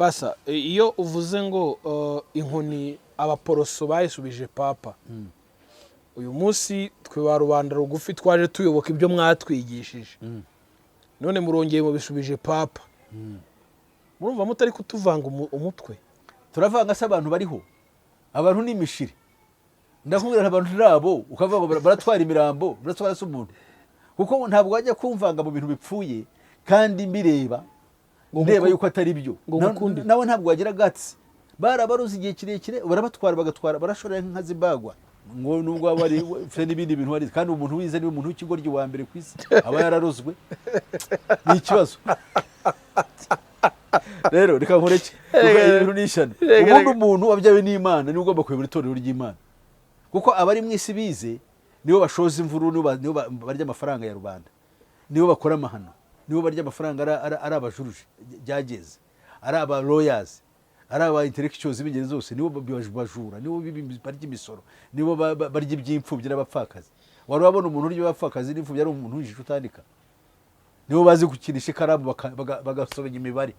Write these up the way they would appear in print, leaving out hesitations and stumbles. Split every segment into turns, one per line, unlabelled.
Pasa, iyo uvuze ngo inkoni abaporoso bayisubije papa, uyu munsi twe ba rubanda rugufi twaje tuyoboka ibyo mwatwigishije, none murongeye mubisubije papa, murumva mutari kutuvanga umutwe?
Turavanga se? Abantu bariho, abantu ni imishiri. Ndakubwira nti abantu nabo ukavuga ngo baratwara imirambo, baratwara se umuntu? Kuko ntabwo wajya kumvanga mu bintu bipfuye kandi mbireba,
Ngo
ndeba yuko atari byo.
ngo ngukunde.
Nawe ntabwo wagira gatsi. Barabaruze igihe kirekire, barabatwara, bagatwara, barashorera nk'inka z'imbagwa, ngo nubwo waba wari ufite n'ibindi bintu warize. Kandi umuntu wize niwe muntu w'ikigoryi wa mbere ku isi, aba yararozwe. Ni ikibazo rero, reka nkureke kuko ibi bintu ni ishyano.
Reka,
Ubundi
reka.
umuntu wabyawe n'Imana niwe ugomba kuyobora itorero ry'Imana, kuko abari mu isi bize nibo bashoza imvururu, nibo barya amafaranga ya rubanda, nibo bakora amahano, nibo barya amafaranga, ari abajuruje byageze, ari aba lawyers, ari aba intellectuals b'ingeri zose, nibo bajura, nibo barya imisoro, nibo barya iby'imfubyi n'abapfakazi. Wari wabona umuntu urya abapfakazi n'imfubyi ari umuntu w'injiji utandika? Nibo bazi gukinisha ikaramu, bagasobanya imibare,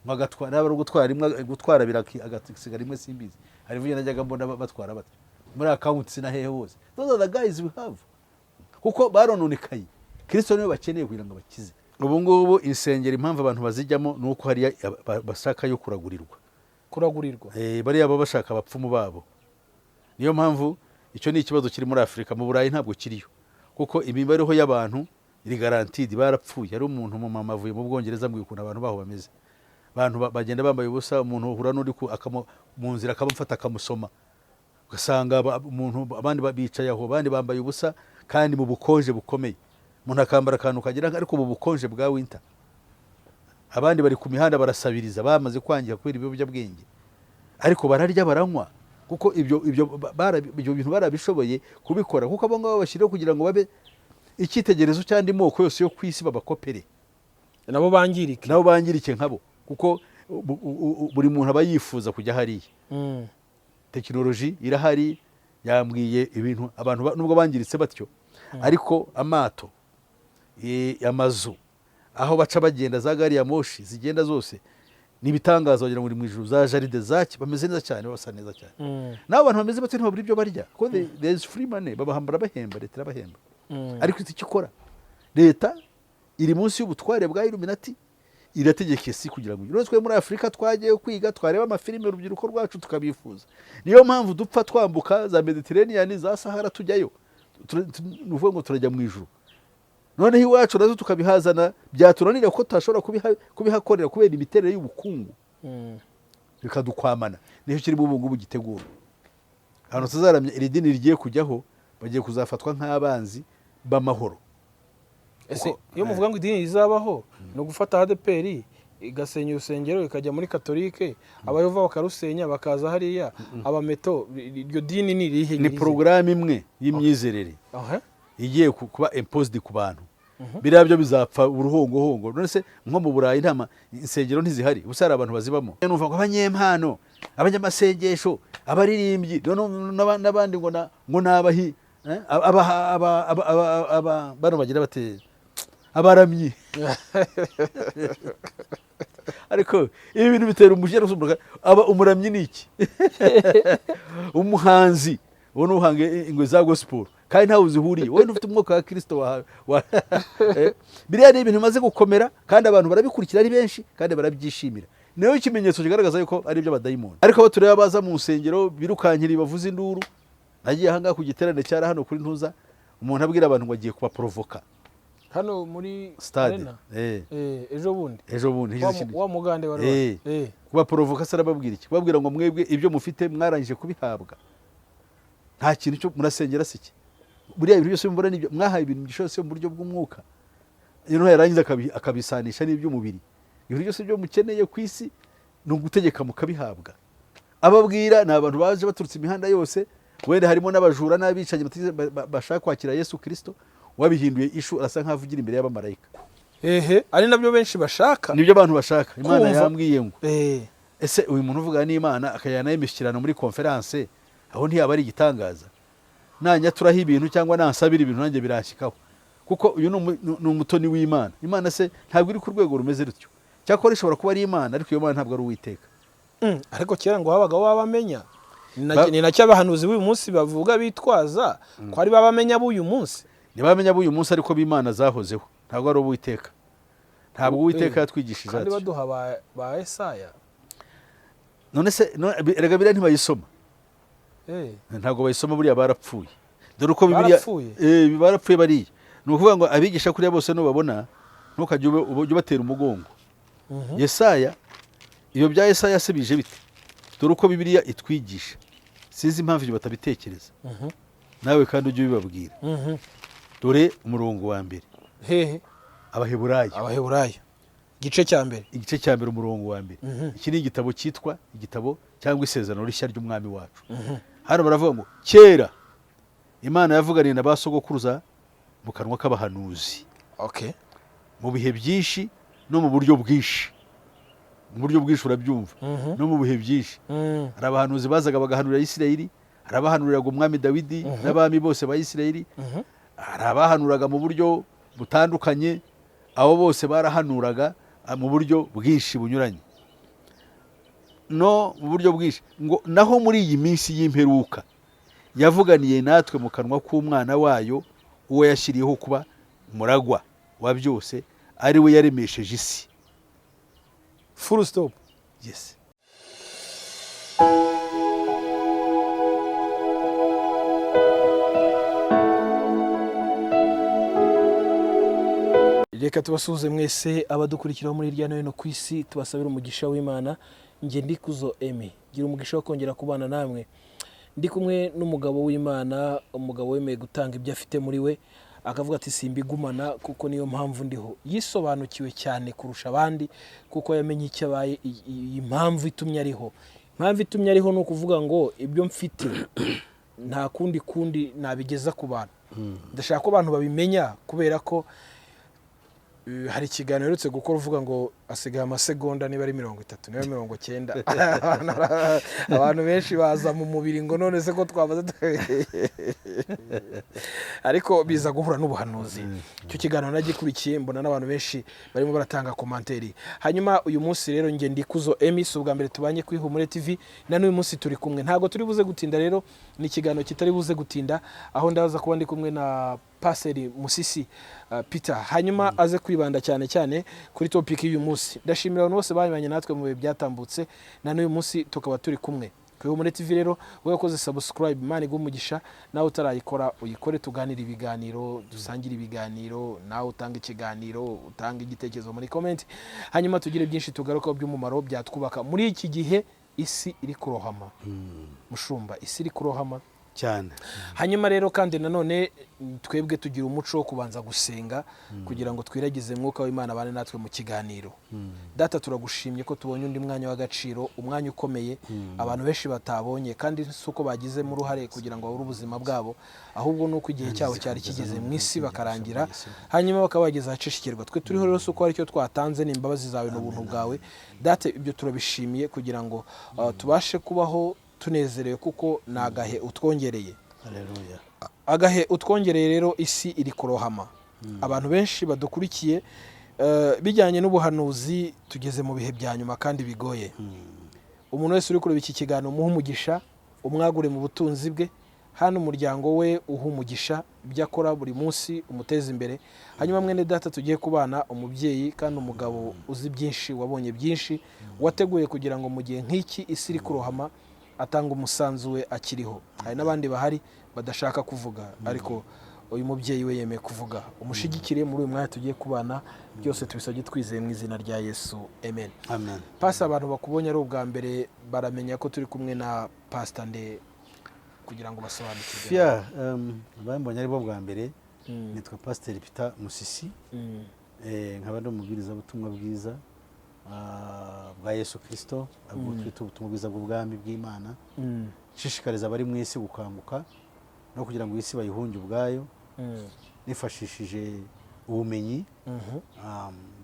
bagatwara. Naba ari ugutwara rimwe, gutwara abiri, agasiga rimwe, simbizi. Hari ivuye najyaga mbona batwara batyo muri accounts na hehe hose. Those are the guys we have, kuko barononekaye. Kristo niwe bakeneye kugira ngo bakize. Ubu ngubu insengero, impamvu abantu bazijyamo ni uko hariya bashaka yo kuragurirwa.
Kuragurirwa.
Bariya baba bashaka abapfumu babo. Niyo mpamvu icyo ni ikibazo kiri muri Afurika. Mu Burayi ntabwo kiriyo, kuko imibereho y'abantu iri guaranteed. Barapfuye. Hari umuntu, umumama avuye mu Bwongereza, ambwiye ukuntu abantu baho bameze. Abantu bagenda bambaye ubusa, umuntu uhura n'undi mu nzira akamufata akamusoma, ugasanga umuntu, abandi bicaye aho, abandi bambaye ubusa kandi mu bukonje bukomeye. Umuntu akambara akantu kagira, ariko mu bukonje bwa winter. Abandi bari ku mihanda barasabiriza, bamaze kwangika kubera ibiyobyabwenge, ariko bararya, baranywa, kuko ibyo bintu barabishoboye kubikora, kuko abo ngabo bashyiriweho kugira ngo babe icyitegererezo cy'andi moko yose yo ku isi, babakopere.
Nabo bangirike.
Nabo bangirike nkabo, kuko buri muntu aba yifuza kujya hariya. Tekinoloji irahari. Yambwiye ibintu abantu nubwo bangiritse batyo, ariko amato, amazu, aho baca bagenda, za gari ya moshi zigenda zose ni ibitangaza, wagira ngo ni mu ijuru, za jardin zaki, bameze neza cyane, basa neza cyane. N'abo bantu bameze batyo ntibabura ibyo barya, kuko there is free money. Babahambara, bahemba, leta irabahemba. Ariko icyo ikora, leta iri munsi y'ubutware bwa Illuminati, irategeka isi kugira ngo rero twe muri Afurika twagiye kwiga, twareba amafilime, urubyiruko rwacu tukabifuza. Niyo mpamvu dupfa twambuka za Mediterranean, za Sahara, tujyayo. Ni ukuvuga ngo turajya mu ijuru, noneho iwacu nazo tukabihazana, byatunanira kuko tutashobora kubihakorera kubera imiterere y'ubukungu, bikadukwamana. Nicyo kirimo ubu ngubu gitegura ahantu tuzaramya. Iri dini rigiye kujyaho, bagiye kuzafatwa nk'abanzi b'amahoro.
Ese iyo muvuga ngo idini rizabaho, ni ugufata ADEPR igasenya urusengero ikajya muri Katolike, Abayova bakarusenya bakaza hariya, abameto, iryo dini ni irihe
Ni
nyirizina?
porogaramu imwe y'imyizerere igiye kuba imposed ku bantu. Biriya byo bizapfa uruhongohongo. None se nko mu Burayi nta insengero ntizihari? Ubusa hari abantu bazibamo. Numva ngo abanyempano, abanyamasengesho, abaririmbyi, noneho n'abandi ngo ni abahi, eh, bano bagira bate, abaramyi. Ariko ibi bintu bitera umujinya. Aba umuramyi ni iki? Umuhanzi ubona uhanga ingwe za gospel kandi ntawe uzihuriye, wowe ntufite umwuka wa Kirisito. Biriya ni ibintu bimaze gukomera, kandi abantu barabikurikira ari benshi kandi barabyishimira. Niyo ikimenyetso kigaragaza yuko ari iby'abadayimoni. Ariko abo tureba baza mu nsengero birukankira, bavuza induru. Nagiye ahangaha ku giterane cyari hano kuri Ntuza, umuntu abwira abantu ngo agiye kubaporovoka.
Hano muri
Stade.
Arena?
Eh.
Ejo bundi.
Ejo bundi.
Wa mugande wari
Kubaporovoka se arababwira iki? Kubabwira ngo mwebwe ibyo mufite mwarangije kubihabwa, nta kintu cyo murasengera se iki? Buriya ibintu byose mubona nibyo mwahaye, ibintu byose mu buryo bw'umwuka. Noneho yarangiza akabisanisha n'iby'umubiri. Ibintu byose byo mukeneye ku isi ni ugutegeka mukabihabwa. Ababwira ni abantu baje baturutse imihanda yose, wenda harimo n'abajura n'abicanyi bashaka kwakira Yesu Kirisito. Wabihinduye issue, arasa nk'aho avugira imbere y'abamarayika.
Ehe, ari nabyo benshi bashaka.
Nibyo abantu bashaka. Imana
Kumva.
yambwiye ngo ese uyu muntu uvugana n'Imana akajyana imishyikirano muri konferanse, aho ntiyaba ari igitangaza? Nanyaturaho ibintu cyangwa nansabira ibintu, nanjye biranshyikaho, kuko uyu ni umutoni w'Imana. Imana se ntabwo iri ku rwego rumeze rutyo? Cyakora ishobora kuba ari Imana, ariko iyo Mana ntabwo ari Uwiteka.
Ariko kera ngo habagaho babamenya. Ni nacyo abahanuzi b'uyu munsi bavuga bitwaza ko ari babamenya b'uyu munsi.
Ntibamenya b'uyu munsi, ariko b'Imana zahozeho, ntabwo ari Uwiteka. Ntabwo Uwiteka yatwigishije
kandi
atyo.
Baduha ba Esaya.
None se erega biriya ntibayisoma. Ntabwo bayisoma, buriya barapfuye. Dore uko Bibiliya
Barapfuye?
Barapfuye bariya. Ni ukuvuga ngo abigisha kuriya bose nubabona ntukajye ujye ubatera umugongo. Yesaya, iyo bya Yesaya se bije bite? Dore uko Bibiliya itwigisha, sinzi impamvu ibyo batabitekereza. Nawe kandi ujye ubibabwira. Dore umurongo wa mbere.
Hehe?
Abaheburayo.
Abaheburayo igice cya mbere.
Igice cya mbere, umurongo wa mbere. Iki ni igitabo cyitwa igitabo cyangwa isezerano rishya ry'umwami wacu. Hano baravuga ngo kera Imana yavuganiye na ba sogokuruza mu kanwa k'abahanuzi mu bihe byinshi no mu buryo bwinshi. Mu buryo bwinshi, urabyumva, no mu bihe byinshi. Hari abahanuzi bazaga bagahanurira Isirayeli, hari abahanuriraga umwami Dawidi n'abami bose ba Isirayeli, hari abahanuraga mu buryo butandukanye. Abo bose barahanuraga mu buryo bwinshi bunyuranye no mu buryo bwinshi. Ngo naho muri iyi minsi y'imperuka yavuganiye natwe mu kanwa k'umwana wayo, uwo yashyiriyeho kuba umuragwa wa byose, ari we yaremesheje isi.
Full stop.
Yes.
Reka tubasuhuze mwese abadukurikiraho muri hirya no hino ku isi, tubasabire umugisha w'Imana. Njye Ndikuzo Emi, gira umugisha wo kongera kubana namwe. Ndi kumwe n'umugabo w'Imana, umugabo wemeye gutanga ibyo afite muri we, akavuga ati simbigumana kuko niyo mpamvu ndiho. Yisobanukiwe cyane kurusha abandi kuko yamenye icyo abaye, impamvu itumye ariho. Impamvu itumye ariho ni ukuvuga ngo ibyo mfite nta kundi nabigeza ku bantu, ndashaka ko abantu babimenya, kubera ko hari ikiganiro uherutse gukora uvuga ngo asigaye amasegonda niba ari 30, niba ari 90. Abantu benshi baza mu mubiri ngo none se ko twamaze, ariko biza guhura n'ubuhanuzi. Icyo kiganiro nagikurikiye, mbona n'abantu benshi barimo baratanga commentaire. Hanyuma uyu munsi rero njye Ndikuzo Emi, si ubwa mbere tubanye kuri Ihumure TV, na n'uyu munsi turi kumwe, ntabwo turi buze gutinda. Rero ni ikiganiro kitari buze gutinda, aho ndaza kuba ndi kumwe na Paseri Musisi Peter, hanyuma aze kwibanda cyane cyane kuri topic y'uyu munsi. Ndashimira abantu bose babanye natwe mu bihe byatambutse, na n'uyu munsi tukaba turi kumwe ku Ihumure TV. Rero wowe wakoze subscribe, Imana iguhe umugisha. Nawe utarayikora uyikore, tuganire ibiganiro, dusangire ibiganiro, nawe utanga ikiganiro, utanga igitekerezo muri comment, hanyuma tugire byinshi tugarukaho by'umumaro byatwubaka muri iki gihe isi iri kurohama. Mushumba, isi iri kurohama
cyane.
Hanyuma rero kandi nanone twebwe tugira umuco wo kubanza gusenga kugira ngo twiragize mwuka w'Imana abane natwe mu kiganiro. Data, turagushimye ko tubonye undi mwanya w'agaciro, umwanya ukomeye abantu benshi batabonye, kandi si uko bagizemo uruhare kugira ngo babure ubuzima bwabo, ahubwo ni uko igihe cyabo cyari kigeze mu isi bakarangira, hanyuma bakaba bageze ahacishikirwa. Twe turiho rero si uko hari icyo twatanze, ni imbabazi zawe n'ubuntu bwawe. Data, ibyo turabishimiye kugira ngo tubashe kubaho tunezerewe, kuko ni agahe utwongereye.
Haleluya.
Agahe utwongereye. Rero isi iri kurohama. Abantu benshi badukurikiye, bijyanye n'ubuhanuzi, tugeze mu bihe bya nyuma kandi bigoye. Umuntu wese uri kureba iki kiganiro, umuhe umugisha, umwagure mu butunzi bwe, hano umuryango we uha umugisha, ibyo akora buri munsi umuteze imbere. Hanyuma mwene data tugiye kubana, umubyeyi kandi umugabo uzi byinshi, wabonye byinshi, wateguye kugira ngo mu gihe nk'iki isi iri kurohama atanga umusanzu we akiriho. Hari n'abandi bahari badashaka kuvuga, ariko uyu mubyeyi we yemeye kuvuga. Umushigikire muri uyu mwanya tugiye kubana. Byose tubisabye twizeye mu izina rya Yesu, amen.
Amen.
Pasi, abantu bakubonye ari ubwa mbere baramenya ko turi kumwe na Pasita nde, kugira ngo basobanukirwe?
Fia, bambonye ari bo bwa mbere, nitwa Pasiteri Peter Musisi, nkaba ndi umubwirizabutumwa bwiza bwa Yesu Kirisito, ubwo twita ubutumwa bwiza bw'ubwami bw'Imana, nshishikariza abari mu isi gukanguka no kugira ngo isi bayihunge ubwayo, nifashishije ubumenyi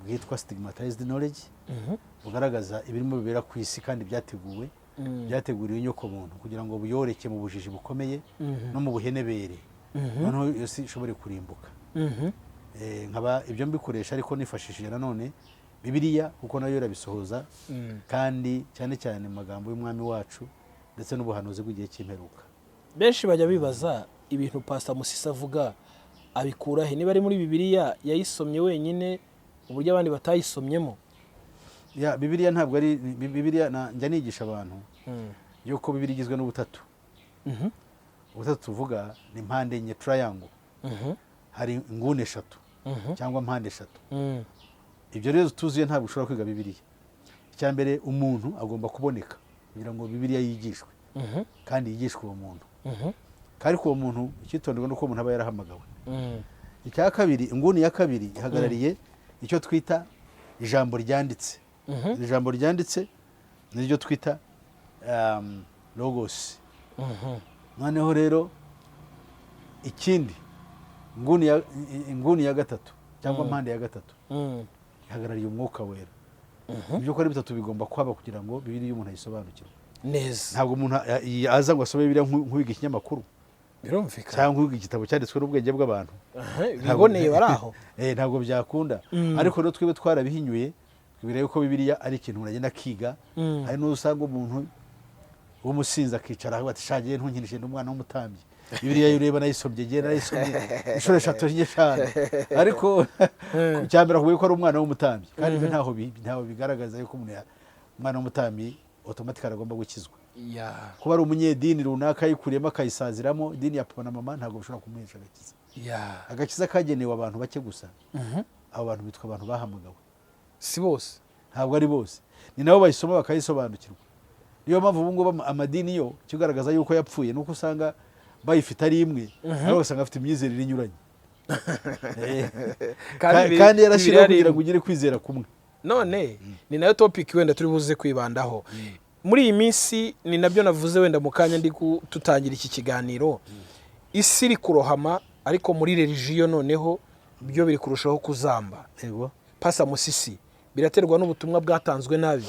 bwitwa stigmatized knowledge, bugaragaza ibirimo bibera ku isi kandi byateguwe, byateguriwe inyokomuntu kugira ngo buyoreke mu bujiji bukomeye no mu buhenebere, noneho iyo si ishobore kurimbuka. Nkaba ibyo mbikoresha, ariko nifashishije nanone Bibiliya, kuko nayo irabisohoza, kandi cyane cyane mu magambo y'Umwami wacu ndetse n'ubuhanuzi bw'igihe cy'imperuka.
Benshi bajya bibaza ibintu Pastor Musisi avuga abikura he, niba ari muri Bibiliya yayisomye wenyine, uburyo abandi batayisomyemo.
Ya, Bibiliya ntabwo ari Bibiliya. Njya nigisha abantu yuko Bibiliya igizwe n'ubutatu. Ubutatu tuvuga ni mpande enye, triangle. Hari inguni eshatu cyangwa mpande eshatu. Ibyo rero tuzuye, ntabwo ushobora kwiga Bibiliya. Icya mbere, umuntu agomba kuboneka kugira ngo Bibiliya yigishwe, kandi yigishwe uwo muntu. Kandi uwo muntu, icyitonderwa ni uko umuntu aba yarahamagawe. Icya kabiri, inguni ya kabiri ihagarariye icyo twita ijambo ryanditse. Iri jambo ryanditse niryo twita logos. Noneho rero ikindi, inguni ya gatatu cyangwa mpande ya gatatu ihagarariye Umwuka Wera. Ibyo uko ari bitatu bigomba kuhaba kugira ngo Bibiliya umuntu ayisobanukirwe.
Neza.
Ntabwo umuntu aza ngo asome Bibiliya nk'uwiga ikinyamakuru cyangwa nk'uwiga igitabo cyanditswe n'ubwenge bw'abantu.
Biboneye bari aho.
Ntabwo byakunda. Ariko rero twebwe twarabihinyuye, twibwira yuko Bibiliya ari ikintu umuntu agenda akiga. Hari n'uwo usanga umuntu w'umusinzi akicara aho ati: "Shagiye, ntunkinishe, ndi umwana w'umutambyi, Bibiliya yo ureba nayisomye, ngiye narayisomye inshuro eshatu, enye, eshanu." Ariko icya mbere akubwiye ko ari umwana w'umutambyi, kandi ibyo ntaho bigaragaza yuko umuntu umwana w'umutambyi automatically agomba gukizwa. Kuba ari umunyedini runaka yikuriyemo akayisaziramo, idini ya papa na mama, ntabwo bishobora kumuhesha agakiza. Agakiza kagenewe abantu bake gusa. Abo bantu bitwa abantu bahamagawe.
Si bose.
Ntabwo ari bose, ni nabo bayisoma bakayisobanukirwa. Niyo mpamvu ubu ngubu amadini yo ikigaragaza yuko yapfuye ni uko usanga bayifite ari imwe, ariko ugasanga afite imyizerere inyuranye. Kandi yarashyiriweho
Bibiliya
kugira
ari
ngo ugire kwizera kumwe.
None ni nayo topic wenda turi buze kwibandaho muri iyi minsi. Ni nabyo navuze wenda mu kanya ndi tutangira iki kiganiro: isi iri kurohama, ariko muri religion noneho byo biri kurushaho kuzamba. Pastor Musisi, biraterwa n'ubutumwa bwatanzwe nabi?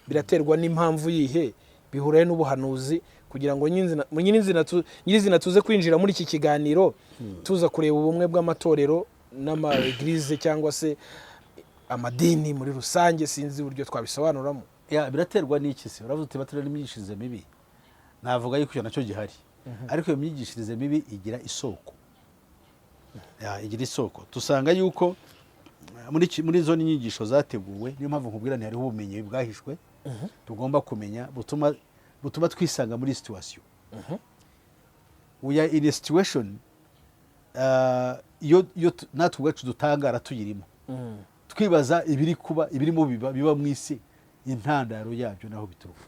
Biraterwa n'impamvu yihe? Bihuraye n'ubuhanuzi? Kugira ngo nyirizina tuze kwinjira muri iki kiganiro, tuza kureba ubumwe bw'amatorero n'ama église cyangwa se amadini muri rusange, sinzi uburyo twabisobanuramo.
Ya, biraterwa n'iki se? Uravuze uti baterwa n'imyigishirize mibi. Navuga yuko icyo nacyo gihari, ariko iyo myigishirize mibi igira isoko. Ya, igira isoko. Dusanga yuko muri izo nyigisho zateguwe, niyo mpamvu nkubwira nti hariho ubumenyi bwahishwe tugomba kumenya butuma twisanga muri situation. We are in a situation iyo natwe ubwacu dutangara tuyirimo, twibaza ibiri kuba, ibirimo biba mu isi, intandaro yabyo naho bituruka.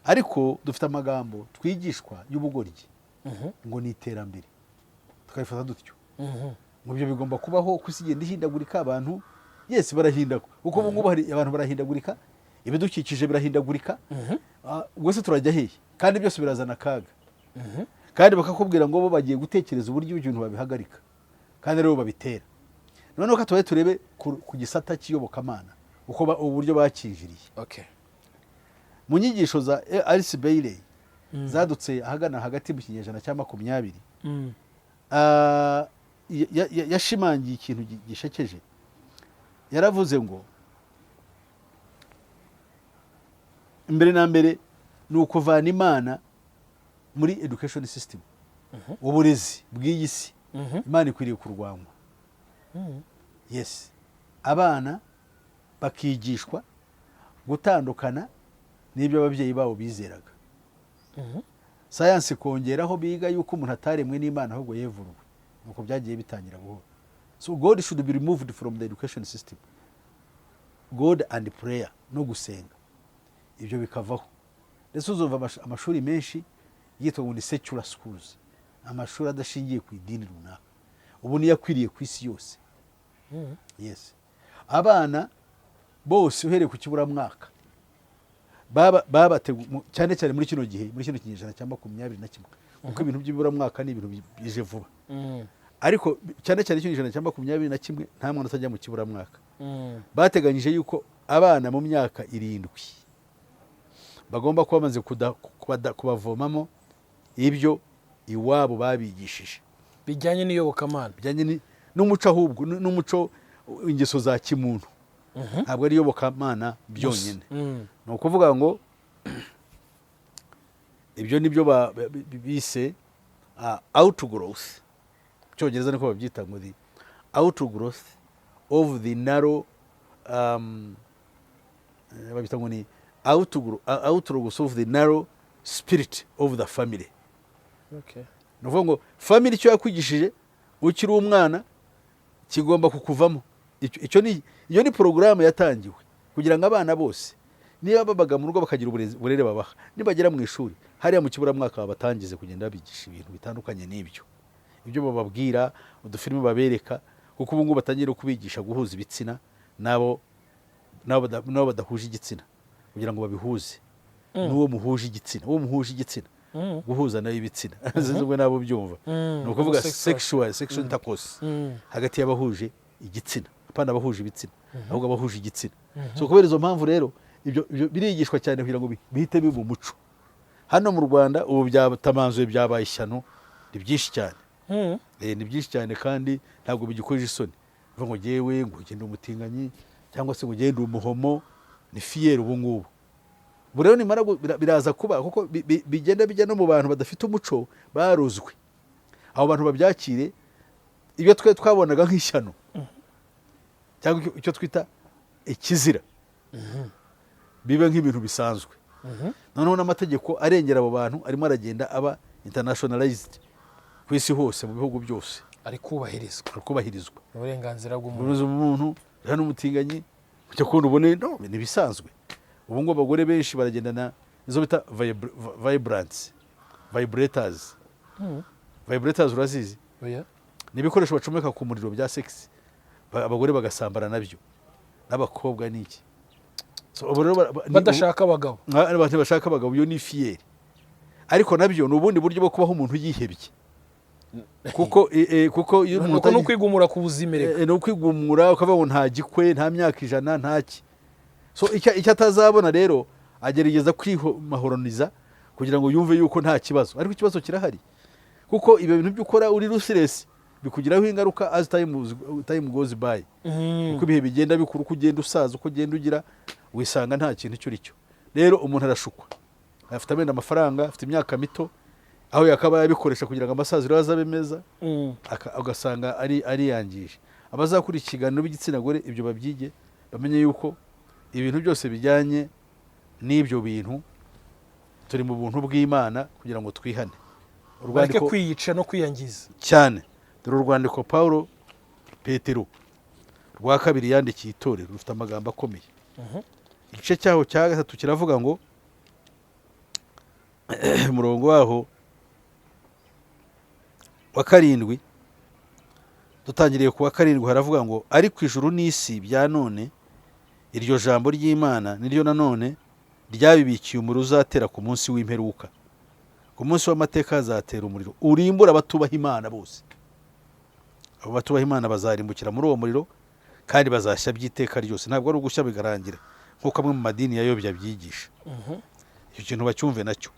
Ariko dufite amagambo twigishwa y'ubugoryi ngo ni iterambere, tukabifata dutyo ngo ibyo bigomba kubaho, ku isi igenda ihindagurika. Abantu yes barahindagura, kuko ubu ngubu hari abantu barahindagurika, ibidukikije birahindagurika. Ubwo se turajya hehe? Kandi byose birazana akaga, kandi bakakubwira ngo bo bagiye gutekereza uburyo ibyo bintu babihagarika, kandi aribo babitera. Noneho ka tubaye turebe ku gisata cy'iyobokamana uko uburyo bakinjiriye. Mu nyigisho za Alice Bailey zadutse ahagana hagati mu kinyejana cya 20, yashimangiye ikintu gishekeje. Yaravuze ngo mbere na mbere ni ukuvana Imana muri education system, uburezi bw'iyi si. Imana ikwiriye kurwanywa. Yes, abana bakigishwa gutandukana n'ibyo ababyeyi babo bizeraga. Sayansi ikongeraho, biga yuko umuntu ataremwe n'Imana ahubwo yevuruwe. Nuko byagiye bitangira buhoro. So God should be removed from the education system, God and prayer, no gusenga, ibyo bikavaho. Ndetse uzumva amashuri menshi yitwa ngo ni secular schools, amashuri adashingiye ku idini runaka. Ubu niyo akwiriye ku isi yose. Yes, abana bose uhereye ku kiburamwaka cyane cyane muri kino gihe, muri kino kinyejana cya 21, kuko ibintu by'ibiburamwaka ni ibintu bije vuba. Ariko cyane cyane kino kinyejana cya 21, nta mwana utajya mu kiburamwaka. Bateganyije yuko abana mu myaka 7 bagomba kuba bamaze kubavomamo ibyo iwabo babigishije
bijyanye n'iyobokamana,
bijyanye n'umuco, ahubwo n'umuco, ingeso za kimuntu. Ntabwo ari iyobokamana byonyine. Ni ukuvuga ngo ibyo ni byo bise outgrowth. Mu Cyongereza niko babyita ngo the outgrowth of the narrow, babyita ngo ni outgrowth of the narrow spirit of the family. Ni ukuvuga ngo family icyo yakwigishije ukiri umwana kigomba kukuvamo. Icyo ni iyo ni porogaramu yatangiwe kugira ngo abana bose, niba babaga mu rugo bakagira uburere babaha, nibagera mu ishuri hariya mu kiburamwaka babatangize kugenda babigisha ibintu bitandukanye n'ibyo, ibyo bababwira, udufilimi babereka, kuko ubu ngubu batangiye no kubigisha guhuza ibitsina n'abo badahuje igitsina, kugira ngo babihuze n'uwo muhuje igitsina, uwo muhuje igitsina, guhuza nayo ibitsina. Sinzi ubwo nabo byumva. Ni ukuvuga
Homosexual.
sexual intercourse hagati y'abahuje igitsina, apana abahuje ibitsina, ahubwo abahuje igitsina. So kubera izo mpamvu rero, ibyo birigishwa cyane kugira ngo bihite biba umuco. Hano mu Rwanda ubu byatamanzuye, byabaye ishyano, ni byinshi cyane. Ni byinshi cyane kandi ntabwo bigikoje isoni uvuga ngo jyewe ngo ugende umutinganyi cyangwa se ngo ugende umuhomo. Ni fier ubu ngubu. Ubu rero nimara biraza kuba kuko bigenda bijya no mu bantu badafite umuco barozwe, abo bantu babyakire. Ibyo twe twabonaga nk'ishyano cyangwa icyo twita ikizira bibe nk'ibintu bisanzwe. Noneho n'amategeko arengera abo bantu arimo aragenda aba internationalized ku isi hose, mu bihugu byose.
Ari kubahirizwa.
Akubahirizwa.
Uburenganzira bw'umuntu.
Ubuyobozi bw'umuntu hano, umutinganyi ujya kubona ubone no ni ibisanzwe. Ubu ngubu abagore benshi baragendana izo bita vibrants, vibrators. Vibrators urazizi?
Oya.
Ni ibikoresho bacomeka ku muriro bya sex, abagore bagasambana nabyo n'abakobwa n'iki. So, ubu rero
Badashaka abagabo.
Abantu bashaka abagabo, iyo ni fier, ariko nabyo ni ubundi buryo bwo kubaho umuntu yihebye, kuko iyo umuntu
Nuko ni ukwigumura ku buzima reka.
Ni ukwigumura, ukavuga ngo nta gikwe, nta myaka 100, nta ki. So icyo atazabona rero agerageza kwihomahoroniza kugira ngo yumve yuko nta kibazo, ariko ikibazo kirahari, kuko ibyo bintu byo ukora uri ruthless bikugiraho ingaruka as time goes by. Uko ibihe bigenda bikura, uko ugenda usaza, uko ugenda ugira, wisanga nta kintu icyo uri cyo. Rero umuntu arashukwa, afite amenda amafaranga, afite imyaka mito aho yakaba yabikoresha kugira ngo amasaziro ye azabe meza, ugasanga ari ariyangije. Abazakora ikiganiro b'igitsina gore, ibyo babyige, bamenye yuko ibintu byose bijyanye n'ibyo bintu turi mu buntu bw'Imana kugira ngo twihane.
Bareke kwiyica no kwiyangiza.
Cyane. Dore urwandiko Paulo, Petero rwa kabiri yandikiye itorero, rufite amagambo akomeye. Igice cyaho cya gatatu kiravuga ngo, umurongo waho wa karindwi, dutangiriye ku wa karindwi, haravuga ngo: "Ariko ijuru n'isi bya none, iryo jambo ry'Imana niryo nanone ryabibikiye umuriro uzatera ku munsi w'imperuka. Ku munsi w'amateka hazatera umuriro urimbura abatubaha Imana bose. Abo batubaha Imana bazarimbukira muri uwo muriro kandi bazashya by'iteka ryose." Ntabwo ari ugushya bigarangira nk'uko amwe mu madini yayobya abyigisha. Icyo kintu bacyumve nacyo.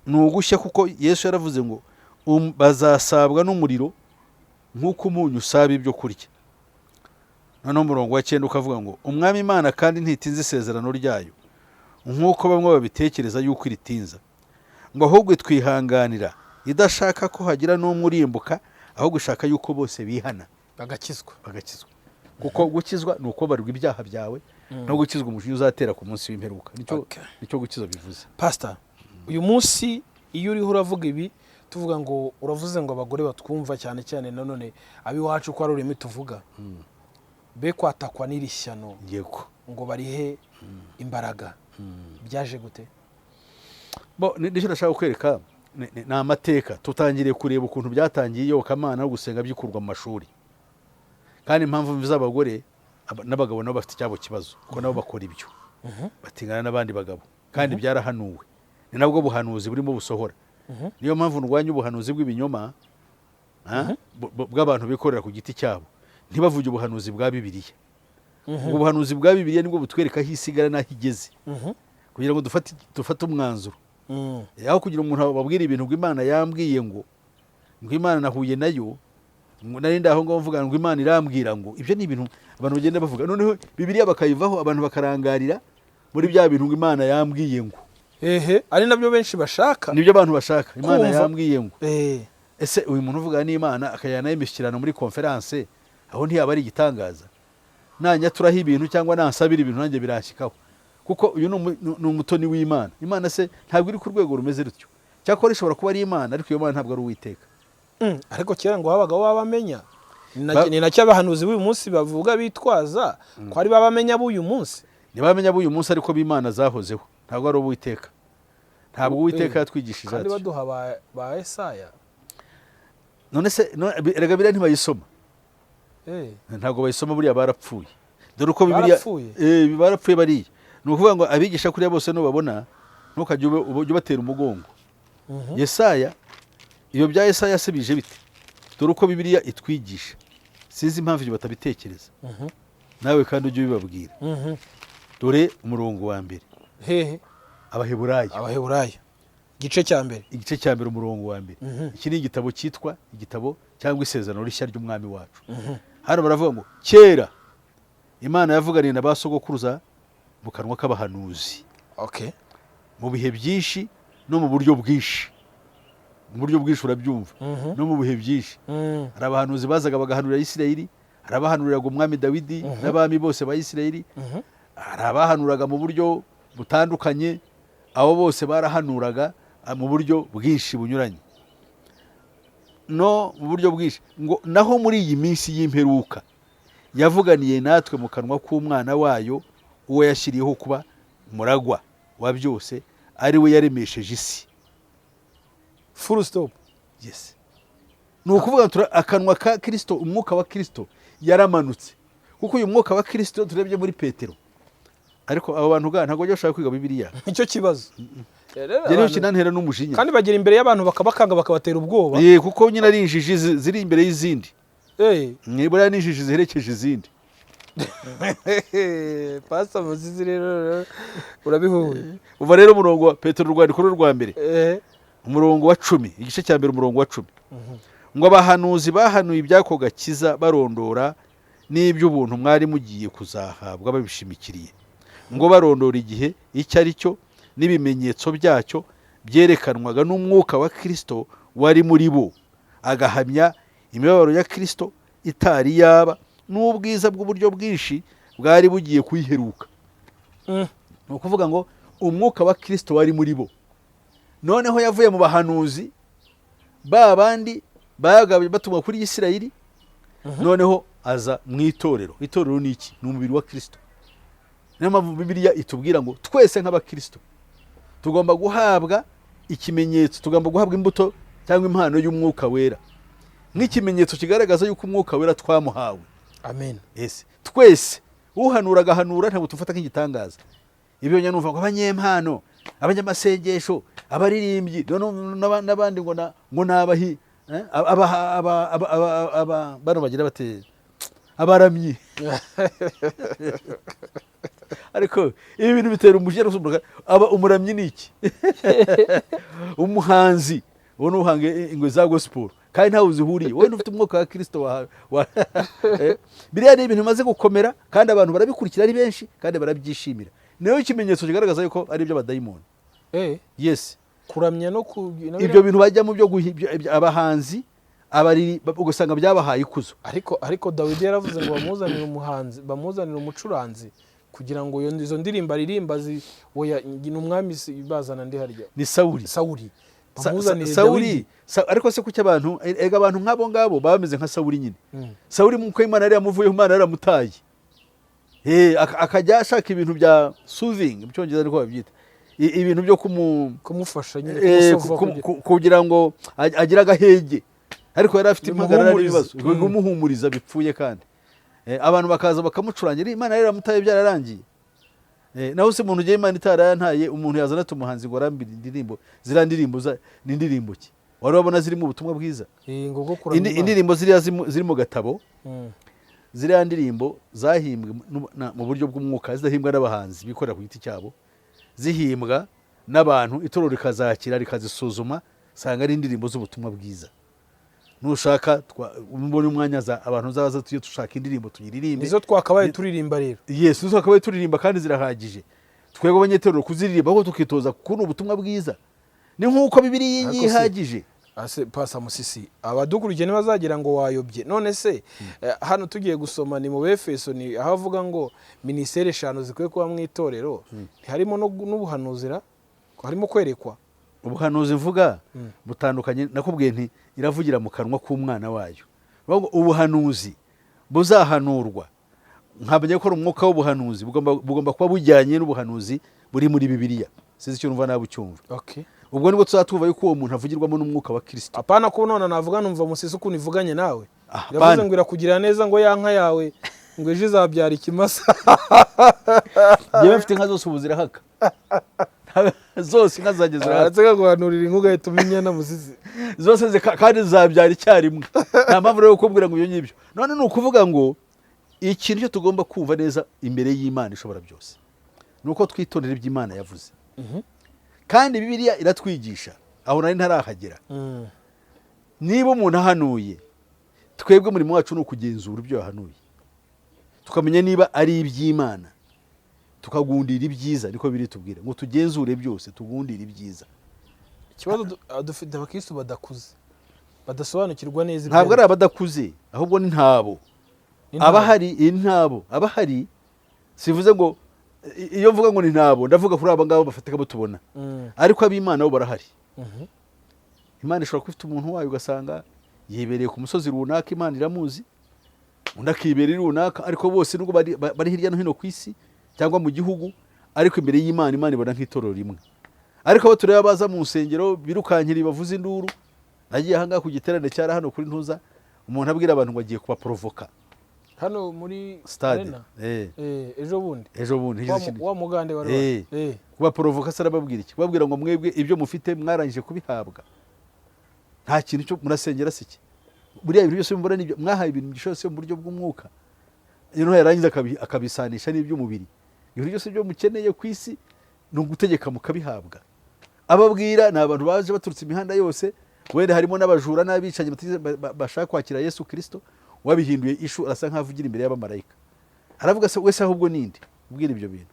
Ni ugushya, kuko Yesu yaravuze ngo bazasabwa n'umuriro nk'uko umunyu usaba ibyo kurya. Noneho umurongo wa cyenda ukavuga ngo: "Umwami Imana kandi ntitinze isezerano ryayo nk'uko bamwe babitekereza yuko iritinza, ngo ahubwo twihanganira idashaka ko hagira n'umwe urimbuka, ahubwo ishaka yuko bose bihana."
Bagakizwa.
Bagakizwa, kuko gukizwa ni ukubabarirwa ibyaha byawe no gukizwa umujinya uzatera ku munsi w'imperuka. Nicyo nicyo gukiza bivuze.
Pasita, uyu munsi iyo uriho uravuga ibi, tuvuga ngo uravuze ngo abagore batwumva cyane cyane, nanone ab'iwacu ko ari ururimi tuvuga, be kwatakwa n'iri shyano ngo barihe imbaraga, byaje gute?
Bo, nicyo nashaka kukwereka, ni amateka. Tutangiriye kureba ukuntu byatangiye, iyobokamana no gusenga bikurwa mu mashuri. Kandi impamvu z'abagore n'abagabo nabo bafite icyabo kibazo, kuko nabo bakora ibyo, batingana n'abandi bagabo, kandi byarahanuwe, ni nabwo buhanuzi burimo busohora. Niyo mpamvu ndwanya ubuhanuzi bw'ibinyoma, bw'abantu bikorera ku giti cyabo, ntibavuge ubuhanuzi bwa Bibiliya. Ubwo buhanuzi bwa Bibiliya nibwo butwereka aho isi igana n'aho igeze, kugira ngo dufate umwanzuro. Aho kugira umuntu ababwira ibintu ngo Imana yambwiye, ngo Imana nahuye nayo. Ngo nari ndaho ngaho mvuga ngo Imana irambwira ngo, ibyo ni ibintu abantu bagenda bavuga, noneho Bibiliya bakayivaho, abantu bakarangarira muri bya bintu ngo Imana yambwiye ngo.
Ehe, ari nabyo benshi bashaka.
Nibyo abantu bashaka, Imana
Kumva.
yambwiye ngo. Ese uyu muntu uvuga n'Imana akajyana imishyikirano muri konferanse, aho ntiyaba ari igitangaza? Nanyaturaho ibintu cyangwa nansabira ibintu, nanjye biranshyikaho, kuko uyu ni umutoni w'Imana. Imana se ntabwo iri ku rwego rumeze rutyo. Cyakora ishobora kuba ari Imana, ariko iyo Mana ntabwo ari Uwiteka.
Ariko kera ngo habagaho babamenya. Ni nacyo abahanuzi b'uyu munsi bavuga, bitwaza ko ari babamenya b'uyu munsi.
Ntibamenya b'uyu munsi, ariko b'Imana zahozeho, ntabwo ari Uwiteka. Ntabwo Uwiteka yatwigishije
Kandi
atyo.
baduha ba Esaya.
None se erega biriya ntibayisoma. Ntabwo bayisoma, buriya barapfuye. Dore uko Bibiliya
Barapfuye?
Barapfuye bariya. Ni ukuvuga ngo abigisha kuriya bose nubabona, ntukajye ujye ubatera umugongo. Yesaya, iyo bya Yesaya se bije bite? Dore uko Bibiliya itwigisha, sinzi impamvu ibyo batabitekereza. Nawe kandi ujye ubibabwira. Dore umurongo wa mbere.
Hehe?
Abaheburayo.
Abaheburayo igice cya mbere.
Igice cya mbere, umurongo wa mbere. Iki ni igitabo cyitwa igitabo cyangwa isezerano rishya ry'Umwami wacu. Hano baravuga ngo kera Imana yavuganiye na ba sogokuruza mu kanwa k'abahanuzi mu bihe byinshi no mu buryo bwinshi. Mu buryo bwinshi, urabyumva? No mu bihe byinshi. Hari abahanuzi bazaga bagahanurira Isirayeli, hari abahanuriraga umwami Dawidi n'abami bose ba Isirayeli, hari abahanuraga mu buryo butandukanye. Abo bose barahanuraga mu buryo bwinshi bunyuranye no mu buryo bwinshi. Ngo naho muri iyi minsi y'imperuka yavuganiye natwe mu kanwa k'Umwana wayo, uwo yashyiriyeho kuba umuragwa wa byose, ari we yaremesheje isi.
Full stop.
Yes, ni ukuvuga ngo akanwa ka Kirisito, umwuka wa Kirisito yaramanutse, kuko uyu mwuka wa Kirisito turebye muri Petero. Ariko abo bantu ga ntabwo bajya bashaka kwiga Bibiliya.
Nicyo kibazo. Rero
Njye niyo kinantera n'umujinya.
Kandi bagera imbere y'abantu bakabakanga, bakabatera ubwoba.
Kuko nyine ari injiji ziri imbere y'izindi. Buriya ni injiji ziherekeje izindi.
Pastor Muzizi, rero urabihuye.
Uva rero umurongo wa Petero, urwandiko rwe rwa mbere, umurongo wa 10, igice cya mbere, umurongo wa 10, ngo abahanuzi bahanuye iby'ako gakiza, barondora n'iby'ubuntu mwari mugiye kuzahabwa babishimikiriye, ngo barondora igihe icyo ari cyo n'ibimenyetso byacyo byerekanwaga n'umwuka wa Kirisito wari muri bo, agahamya imibabaro ya Kirisito itari yaba n'ubwiza bw'uburyo bwinshi bwari bugiye kuyiheruka. Ni ukuvuga ngo umwuka wa Kirisito wari muri bo, noneho yavuye mu bahanuzi ba bandi babaga batumwa kuri Isirayeli, noneho aza mu itorero. Itorero ni iki? Ni umubiri wa Kirisito. Niyo mpamvu Bibiliya itubwira ngo twese nk'abakirisito tugomba guhabwa ikimenyetso, tugomba guhabwa imbuto cyangwa impano y'Umwuka Wera nk'ikimenyetso kigaragaza yuko Umwuka Wera twamuhawe.
Amen.
Ese twese, uhanura agahanura, ntabwo tufata nk'igitangaza. Ibyo njya numva ngo abanyempano, abanyamasengesho, abaririmbyi, noneho n'abandi ngo ni abahi bano bagira bate, abaramyi. Ariko ibi bintu bitera umujinya rwose. Aba umuramyi ni iki? Umuhanzi ubona uhanga ingwe za gospel kandi ntawe uzihuriye, wowe ntufite umwuka wa Kirisito. Biriya ni ibintu bimaze gukomera, kandi abantu barabikurikira ari benshi kandi barabyishimira. Niyo ikimenyetso kigaragaza yuko ari iby'abadayimoni. Yes.
Kuramya no ku
Ibyo bintu bajya mu byo abahanzi, abariri, ugasanga byabahaye ikuzo.
Ariko Dawidi yaravuze ngo bamuzanire umuhanzi, bamuzanire umucuranzi kugira ngo izo ndirimbo aririmba oya, ni umwami bazana ndi harya?
Ni Sawuli.
Sawuli. Bamuzanire
Sawuli.
Dawidi.
Ariko se kuki abantu, erega abantu nk'abo ngabo baba bameze nka Sawuli nyine. Sawuli muko Imana yari yamuvuyeho, Imana yaramutaye. Akajya ashaka ibintu bya soothing, mu Cyongereza niko babyita, ibintu byo
Kumufasha nyine, kumusova
kugira ngo agire agahenge, ariko yari afite impagarara
Bimuhumurize.
n'ibibazo. Kumuhumuriza bipfuye kandi. Abantu bakaza bakamucurangira, Imana yari yaramutaye, byararangiye. Naho se umuntu ugiye Imana itarayantaye, umuntu yazana ati umuhanzi ngo arambire indirimbo, ziriya ndirimbo ni indirimbo ki wari wabona zirimo ubutumwa bwiza?
Ngo bwo kuramya Imana.
Indirimbo ziriya ziri mu gatabo, ziriya ndirimbo zahimbwe mu buryo bw'umwuka, zidahimbwa n'abahanzi bikorera ku giti cyabo, zihimbwa n'abantu, itorero rikazakira, rikazisuzuma, usanga ari indirimbo z'ubutumwa bwiza. Nushaka mbone umwanya abantu uzaza tujye dushaka indirimbo tuyiririmbe.
Nizo twakabaye turirimba rero.
Yes, nizo twakabaye turirimba kandi zirahagije twebwe abanyetorero kuziririmba, ahubwo tukitoza kubona ubutumwa bwiza. Ni nk'uko Bibiliya
Ariko se-
ihagije.
Ase Pasa Musisi, abadukurikiye ntibazagira ngo wayobye. None se hano tugiye gusoma ni mu Befeso, ni aho avuga ngo minisiteri eshanu zikwiye kuba mu itorero, ntiharimo n'ubuhanuzira, harimo kwerekwa?
Ubuhanuzi mvuga butandukanye. Nakubwiye nti iravugira mu kanwa k'umwana wayo. Bavuga ngo ubuhanuzi buzahanurwa, nkamenya ko ari umwuka w'ubuhanuzi, bugomba kuba bujyanye n'ubuhanuzi buri muri Bibiliya. Sinzi icyo numva nawe ucyumva. Ubwo nibwo tuzatuva yuko uwo muntu avugirwamo n'umwuka wa Kirisito.
Apana ko none navuga numva Musisi ukuntu ivuganye nawe.
Ah,
Iravuze
apana.
ngo irakugirira neza, ngo ya nka yawe ngo ejo izabyara ikimasa.
Njyewe mfite inka zose ubu zirahaka zose, inka zanjye zirahaka.
Aratse kaguhanurira inka ugahita umenya na Musisi.
Zose kandi zizabyara icyarimwe. Nta mpamvu rero yo kukubwira ngo ibyo ngibyo. None ni ukuvuga ngo ikintu cyo tugomba kumva neza imbere y'Imana ishobora byose ni uko twitondera ibyo Imana yavuze, kandi Bibiliya iratwigisha. Aho nari ntarahagera. Niba umuntu ahanuye, twebwe umurimo wacu ni ukugenzura ibyo yahanuye, tukamenya niba ari iby'Imana, tukagundira ibyiza. Niko biri tubwira ngo tugenzure byose, tugundire ibyiza.
Ikibazo dufite abakristo badakuze, badasobanukirwa neza ibyo.
Ntabwo ari abadakuze, ahubwo ni ntabo.
Ni ntabo.
Abahari ni ntabo. Abahari, sivuze ngo iyo mvuga ngo ni ntabo, ndavuga kuri aba ngabo bafatika bo tubona, ariko ab'Imana bo barahari. Imana ishobora kuba ifite umuntu wayo, ugasanga yibereye ku musozi runaka, Imana iramuzi, undi akibera iri runaka, ariko bose nubwo bari hirya no hino ku isi cyangwa mu gihugu, ariko imbere y'Imana, Imana ibona nk'itorero rimwe. Ariko abo tureba baza mu nsengero birukankira, bavuza induru. Nagiye ahangaha ku giterane cyari hano kuri Ntuza, umuntu abwira abantu ngo agiye kubaporovoka.
Hano muri
Stade.
Arena?
Eh.
Ejo bundi.
Ejo bundi.
Wa
Ntigize
wa mugande wari
Eh. Kubaporovoka se arababwira iki? Kubabwira ngo mwebwe ibyo mufite mwarangije kubihabwa, nta kintu cyo murasengera se iki? Buriya ibintu byose mubona nibyo mwahaye, ibintu byose mu buryo bw'umwuka. Noneho yarangiza akabisanisha n'iby'umubiri. Ibintu byose byo mukeneye ku isi ni ugutegeka mukabihabwa. Ababwira ni abantu baje baturutse imihanda yose, wenda harimo n'abajura n'abicanyi bashaka kwakira Yesu Kirisito. Wabihinduye issue, arasa nk'aho avugira imbere y'abamarayika. Aravuga se wese ahubwo ninde ubwira ibyo bintu?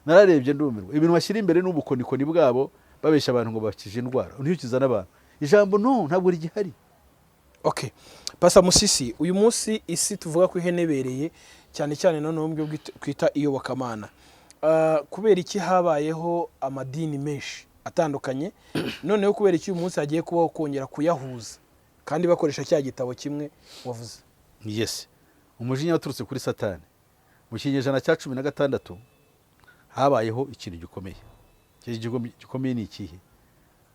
Nararebye ndumirwa. Ibintu bashyira imbere n'ubukonikoni bwabo, babeshya abantu ngo bakije indwara, ntikiza n'abantu. Ijambo no ntabwo rigihari.
Okay, Pasa Musisi, uyu munsi isi tuvuga ko ihenebereye cyane cyane noneho mu byo twita iyobokamana. Kubera iki habayeho amadini menshi atandukanye? Noneho kubera iki uyu munsi hagiye kubaho kongera kuyahuza kandi bakoresha cya gitabo kimwe wavuze?
Yes, umujinya waturutse kuri Satani. Mu kinyejana cya 16 habayeho ikintu gikomeye. Ikintu gikomeye ni ikihe?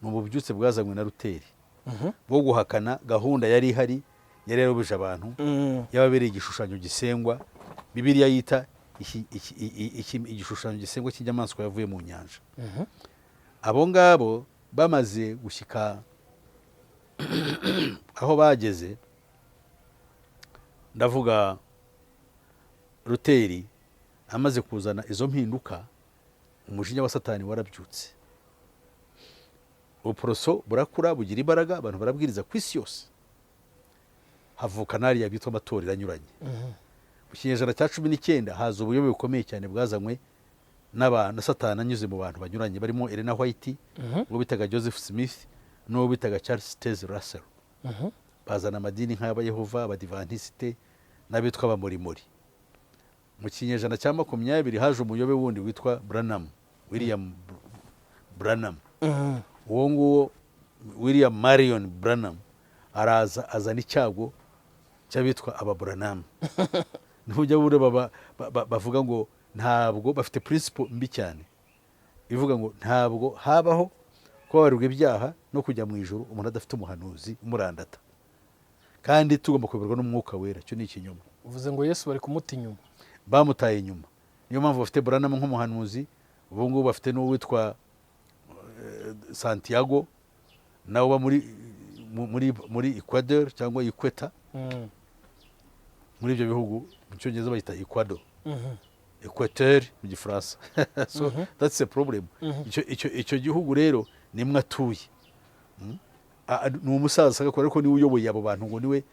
Ni ububyutse bwazanywe na Ruteri bwo guhakana gahunda yari ihari, yari yarabuje abantu, yababereye igishushanyo gisengwa, Bibiliya yita igishushanyo gisengwa cy'inyamaswa yavuye mu nyanja. Abo ngabo bamaze gushyika aho bageze, ndavuga Ruteri amaze kuzana izo mpinduka, umujinya wa Satani warabyutse, ubuporoso burakura, bugira imbaraga, abantu barabwiriza ku isi yose, havuka n'ariya bitwa amatorero anyuranye. Mu kinyejana cya 19 haza ubuyobe bukomeye cyane bwazanywe na Satani anyuze mu bantu banyuranye, barimo Elena White, uwo bitaga Joseph Smith n'uwo bitaga Charles Taze Russell. Bazana amadini nk'ay'Abayehova, Abadivantisite n'abitwa Abamorimori. Mu kinyejana cya 20 haje umuyobe wundi witwa Branham, William Branham. Uwo nguwo William Marion Branham araza azana icyago cy'abitwa Ababuranamu. Ntujya bure bavuga ngo ntabwo bafite principle mbi cyane ivuga ngo ntabwo habaho kubabarirwa ibyaha no kujya mu ijuru umuntu adafite umuhanuzi umurandata, kandi tugomba kuyoborwa n'Umwuka Wera. Icyo ni ikinyoma.
Uvuze ngo Yesu bari kumuta inyuma.
Bamutaye inyuma. Niyo mpamvu bafite Branham nk'umuhanuzi. Ubu ngubu bafite n'uwitwa Santiago, nawe uba muri Ecuador cyangwa Equator, muri ibyo bihugu. Mu Cyongereza bayita Ecuador, Equateur mu Gifaransa. So that's a problem. Icyo gihugu rero nimwe atuye. Ni umusaza agakora, ariko niwe uyoboye abo bantu, ngo niwe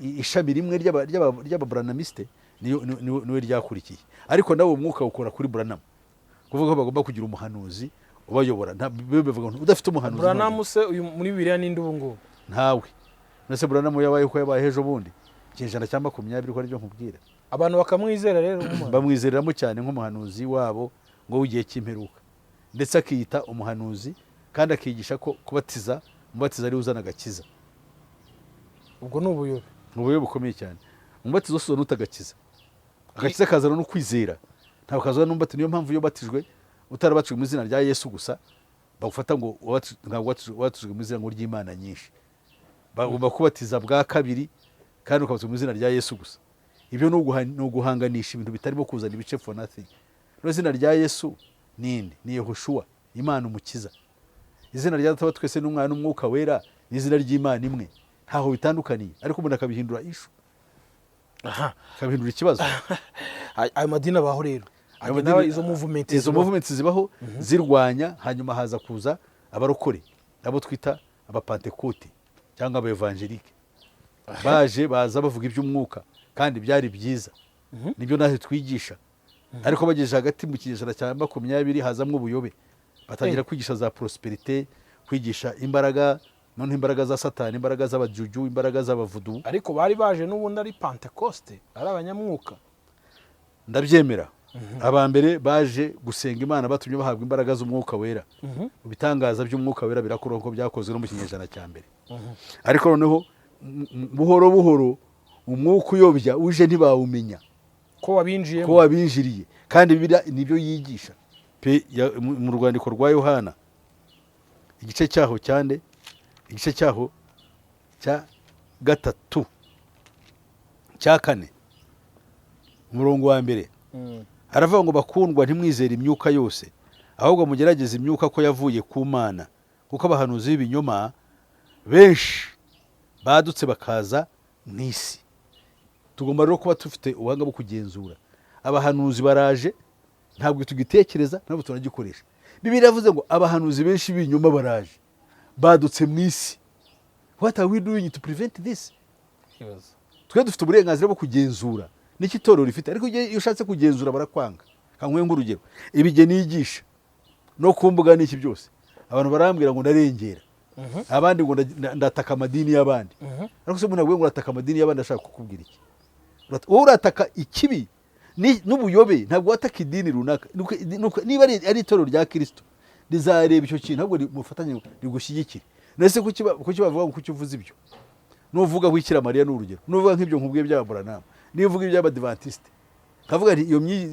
ishami rimwe ry'ababranhamiste, niwe ryakurikiye. Ariko nawe umwuka ukora kuri Branham, kuvuga ko bagomba kugira umuhanuzi ubayobora. Bivuga ngo udafite umuhanuzi
Branham se uyu muri Bibiliya ninde ubu ngubu?
Ntawe. Nase Branham yabaye uko yabaye ejo bundi, ikinyejana cya 20, ko aribyo nkubwira.
Abantu bakamwizera rero nk'umuhanuzi.
Bamwizereramo cyane nk'umuhanuzi wabo ngo w'igihe cy'imperuka, ndetse akiyita umuhanuzi kandi akigisha ko kubatiza, umubatizo ariwe uzana agakiza.
Ubwo ni ubuyobe.
Ni ubuyobe bukomeye cyane. Umubatizo wose uzana utagakiza, agakiza kazana no kwizera, ntabwo kazana n'umubatizo. Niyo mpamvu iyo ubatijwe utarabatijwe mu izina rya Yesu gusa, bagufata ngo ntabwo wabatijwe mu izina ngo ry'Imana nyinshi. Bagomba kubatiza bwa kabiri kandi ukabatizwa mu izina rya Yesu gusa. Ibyo ni uguhanganisha ibintu bitarimo kuzana ibice for nothing. No izina rya Yesu ninde? Ni Yehoshua, Imana umukiza. Izina rya Data wa twese n'Umwana n'Umwuka Wera ni izina ry'Imana imwe, ntaho bitandukaniye, ariko umuntu akabihindura issue, akabihindura ikibazo.
Ayo madini abaho rero.
Ayo
Agenda izo movement
izo
zibaho.
Movements zibaho zirwanya. Hanyuma haza kuza abarokore, abo twita abapantekote cyangwa abaevangelike, baje baza bavuga iby'umwuka, kandi byari byiza, nibyo natwe twigisha. Ariko bageze hagati mu kinyejana cya 20 hazamwo ubuyobe, batangira kwigisha za prospérité, kwigisha imbaraga, noneho imbaraga za Satani, imbaraga z'abajuju, imbaraga z'abavudu.
Ariko bari baje n'ubundi ari Pentecoste, ari abanyamwuka.
Ndabyemera, aba mbere baje gusenga Imana batumye bahabwa imbaraga z'Umwuka Wera, ibitangaza by'Umwuka Wera birakorwa nk'uko byakozwe no mu kinyejana cya mbere. Ariko noneho buhoro buhoro umwuka uyobya uje, ntibawumenya
ko wabinjiyemo,
ko wabinjiriye. Kandi Bibiliya nibyo yigisha pe. Mu rwandiko rwa Yohana, igice cyaho cyande, igice cyaho cya gatatu, cya kane, umurongo wa mbere, aravuga ngo: "Bakundwa, ntimwizere imyuka yose, ahubwo mugerageze imyuka ko yavuye ku Mana, kuko abahanuzi b'ibinyoma benshi badutse bakaza mu isi." Tugomba rero kuba dufite ubuhanga bwo kugenzura. Abahanuzi baraje, ntabwo tugitekereza, ntabwo tunagikoresha. Bibiliya yavuze ngo abahanuzi benshi b'ibinyoma baraje, badutse mu isi. What are we doing to prevent this?
Ikibazo.
Twe dufite uburenganzira bwo kugenzura n'icyo itorero rifite, ariko iyo ushatse kugenzura barakwanga. Kankuye nk'urugero, ibige nigisha no ku mbuga n'iki byose, abantu barambwira ngo ndarengera, abandi ngo ndataka amadini y'abandi. Ariko se umuntu avuye ngo urataka amadini y'abandi, ashaka kukubwira iki? Wowe urataka ikibi n'ubuyobe, ntabwo wataka idini runaka. Niba ari itorero rya Kirisito, rizareba icyo kintu, ahubwo mufatanye rigushyigikire. Nese kuki bavuga ngo kuki uvuze ibyo? Nuvuga Bikira Mariya ni urugero, nuvuga nk'ibyo nkubwiye by'Ababuranama, niba uvuga iby'Abadivantisite, nkavuga nti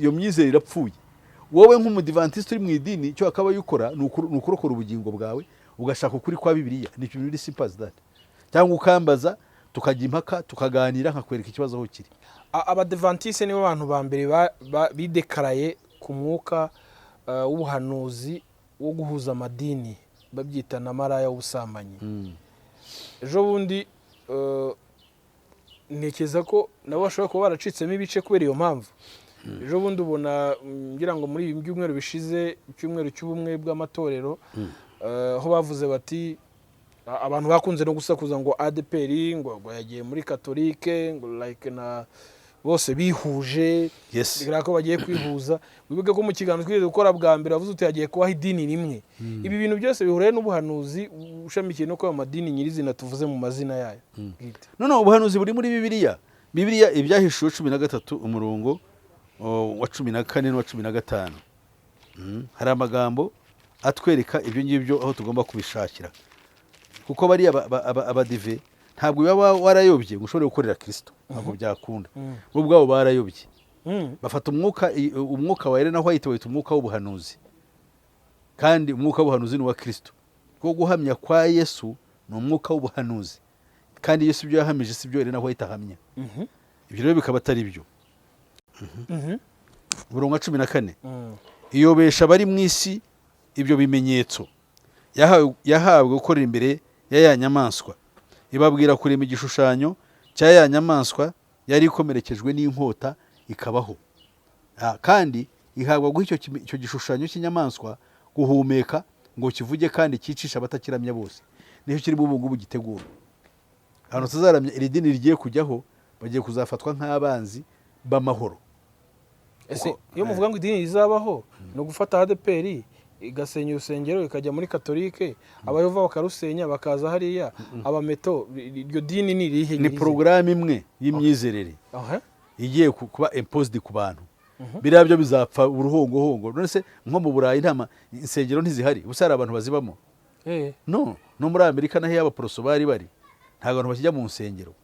iyo myizerere irapfuye, wowe nk'umudivantisite uri mu idini, icyo akaba yukora ni ukurokora ubugingo bwawe, ugashaka ukuri kwa Bibiliya. Ni ibintu biri simple as that. Cyangwa ukambaza, tukajya impaka, tukaganira, nkakwereka ikibazo aho kiri.
Abadivantiste nibo bantu ba mbere bidekaraye ku mwuka w'ubuhanuzi wo guhuza amadini, babyita na maraya w'ubusambanyi. Ejo bundi ntekereza ko nabo bashobora kuba baracitsemo ibice kubera iyo mpamvu. Ejo bundi ubona, ngira ngo muri ibi byumweru bishize, icyumweru cy'ubumwe bw'amatorero, aho bavuze bati abantu bakunze no gusakuza ngo ADEPR ngo yagiye muri katolike, ngo like na bose bihuje, bigaragara ko bagiye kwihuza. Wibuke ko mu kiganiro twigeze gukora bwa mbere wavuze uti hagiye kubaho idini rimwe. Ibi bintu byose bihuriye n'ubuhanuzi ushamikiye no kuba amadini nyirizina tuvuze mu mazina yayo bwite.
None ubuhanuzi buri muri Bibiliya. Bibiliya, Ibyahishuwe 13, umurongo wa 14 n'uwa 15. Hari amagambo atwereka ibyo ngibyo aho tugomba kubishakira, kuko bariya abadive ntabwo baba warayobye ngo ushobore gukorera Kirisito, ntabwo byakunda. Bo ubwabo barayobye. Bafata umwuka, umwuka wa Elena White wita umwuka w'ubuhanuzi, kandi umwuka w'ubuhanuzi ni uwa Kirisito, kuko guhamya kwa Yesu ni umwuka w'ubuhanuzi, kandi Yesu ibyo yahamije si byo Elena White ahamya. Ibyo rero bikaba atari byo. Umurongo wa 14: "Iyobesha abari mu isi ibyo bimenyetso yahawe gukorera imbere ya ya nyamaswa, ibabwira kurema igishushanyo cya ya nyamaswa yari ikomerekejwe n'inkota ikabaho. Kandi ihabwa guha icyo gishushanyo cy'inyamaswa guhumeka ngo kivuge kandi cyicisha abatakiramya bose." Nicyo kirimo ubu ngubu gitegurwa. Ahantu tutazaramya, iri dini rigiye kujyaho, bagiye kuzafatwa nk'abanzi b'amahoro.
Ese iyo muvuga ngo idini rizabaho, ni ugufata ADEPR igasenya urusengero ikajya muri Katolike, Abayova bakarusenya bakaza hariya, Abameto, iryo dini ni irihe
Ni
nyirizina?
Porogaramu imwe y'imyizerere
Aha.
igiye kuba imposed ku bantu. Biriya byo bizapfa uruhongohongo. None se nko mu Burayi nta insengero ntizihari? Ubusa hari abantu bazibamo? No muri Amerika naho iyo Abaporoso bari ntabwo abantu bakijya mu nsengero.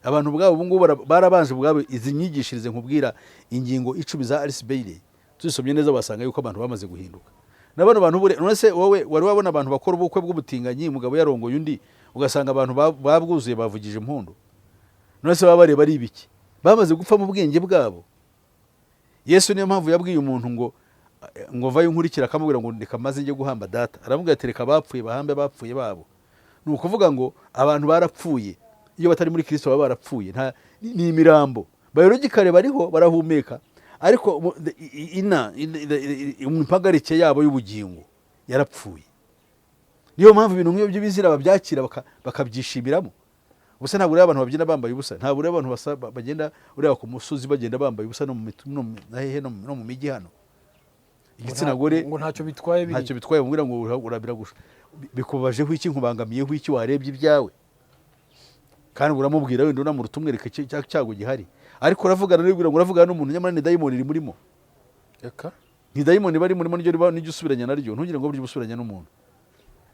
Abantu ubwabo ubu ngubu barabanje ubwabo. Izi myigishirize nkubwira, ingingo 10 za Alice Bailey, tuzisomye neza wasanga yuko abantu bamaze guhinduka. Na bano bantu none se wowe wari wabona abantu bakora ubukwe bw'ubutinganyi, umugabo yarongoye undi, ugasanga abantu babwuzuye bavugije impundu? None se baba bareba ari ibiki? Bamaze gupfa mu bwenge bwabo. Yesu niyo mpamvu yabwiye umuntu ngo vayo nkurikira, akamubwira ngo reka maze njye guhamba data. Aramubwira ati: "Reka abapfuye bahambe abapfuye babo." Ni ukuvuga ngo abantu barapfuye. Iyo batari muri Kirisito baba barapfuye. Ni imirambo. Biologically bariho, barahumeka, ariko impagarike yabo y'ubugingo yarapfuye. Niyo mpamvu ibintu nk'ibyo by'ibizira babyakira, bakabyishimiramo. Ubusa ntabwo ureba abantu babyina bambaye ubusa, ntabwo ureba abantu bagenda ureba ku musozi bagenda bambaye ubusa, no mu mitu- no mu- na hehe, no mu mijyi hano, igitsina gore.
Ngo ntacyo bitwaye biri.
Ntacyo bitwaye. Mubwira ngo urabiragusha, bikubajeho iki? Nkubangamiyeho iki? Warebye ibyawe. Kandi uramubwira, wenda unamuruta, umwereka cyago gihari, ariko uravugana n'ibwira ngo uravugana n'umuntu, nyamara ni dayimoni iri murimo.
Reka.
Ni dayimoni bari murimo, niryo riba nijya usubiranya naryo. Ntugire ngo burya usubiranya n'umuntu,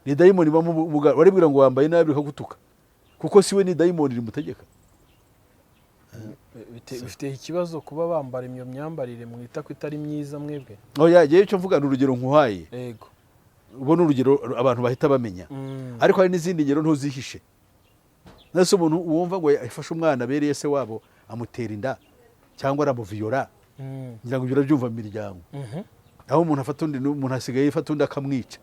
ni dayimoni iba mu waribwira ngo wambaye nabi rikagutuka, kuko si we, ni dayimoni rimutegeka.
Bifite ikibazo kuba bambara iyo myambarire mwita ko itari myiza mwebwe?
Oya, yewe, icyo mvuga ni urugero nkuhaye. Ubwo ni urugero abantu bahita bamenya. Ariko hari n'izindi ngero ntuzihishe. Nese umuntu wumva ngo yafashe umwana abereye se wabo, amutera inda cyangwa aramuviyora, ngira ngo ibyo urabyumva mu miryango, aho umuntu afata undi, umuntu asigaye afata undi akamwica,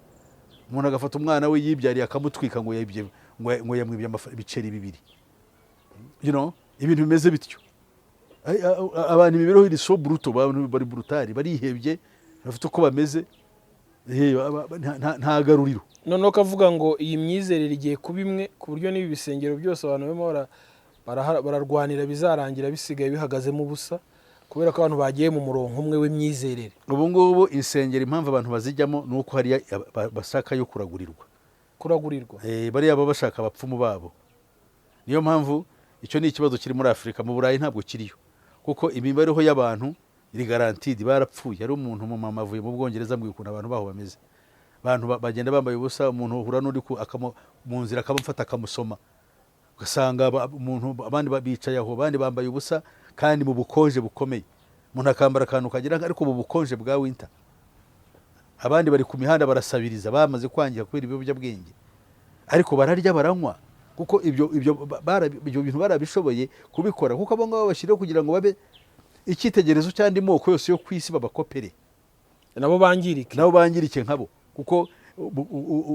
umuntu agafata umwana we yibyariye akamutwika ngo yibye, ngo yamwibye ibiceri 2, ibintu bimeze bityo. Abantu imibereho iri so brutal, abantu bari brutal, barihebye, bafite uko bameze. Nta garuriro.
Noneho ukavuga ngo iyi myizerere igiye kuba imwe, ku buryo n'ibi bisengero byose abantu barimo bararwanira bizarangira bisigaye bihagazemo ubusa, kubera ko abantu bagiye mu murongo umwe w'imyizerere.
Ubu ngubu insengero, impamvu abantu bazijyamo ni uko hariya bashaka yo kuragurirwa.
Kuragurirwa.
Bariya baba bashaka abapfumu babo. Niyo mpamvu icyo ni ikibazo kiri muri Afurika. Mu Burayi ntabwo kiriyo, kuko imibereho y'abantu iri guaranteed. Barapfuye. Hari umuntu, umumama avuye mu Bwongereza, ambwiye ukuntu abantu baho bameze. Abantu bagenda bambaye ubusa, umuntu uhura n'undi mu nzira akamufata akamusoma, ugasanga umuntu, abandi bicaye aho, abandi bambaye ubusa kandi mu bukonje bukomeye. Umuntu akambara akantu kagira, ariko mu bukonje bwa winter. Abandi bari ku mihanda barasabiriza, bamaze kwangira kubera ibiyobyabwenge, ariko bararya, baranywa, kuko ibyo bintu barabishoboye kubikora, kuko abo ngabo bashyiriweho kugira ngo babe icyitegererezo cy'andi moko yose yo ku isi, babakopere.
Nabo bangirike.
Nabo bangirike nkabo, kuko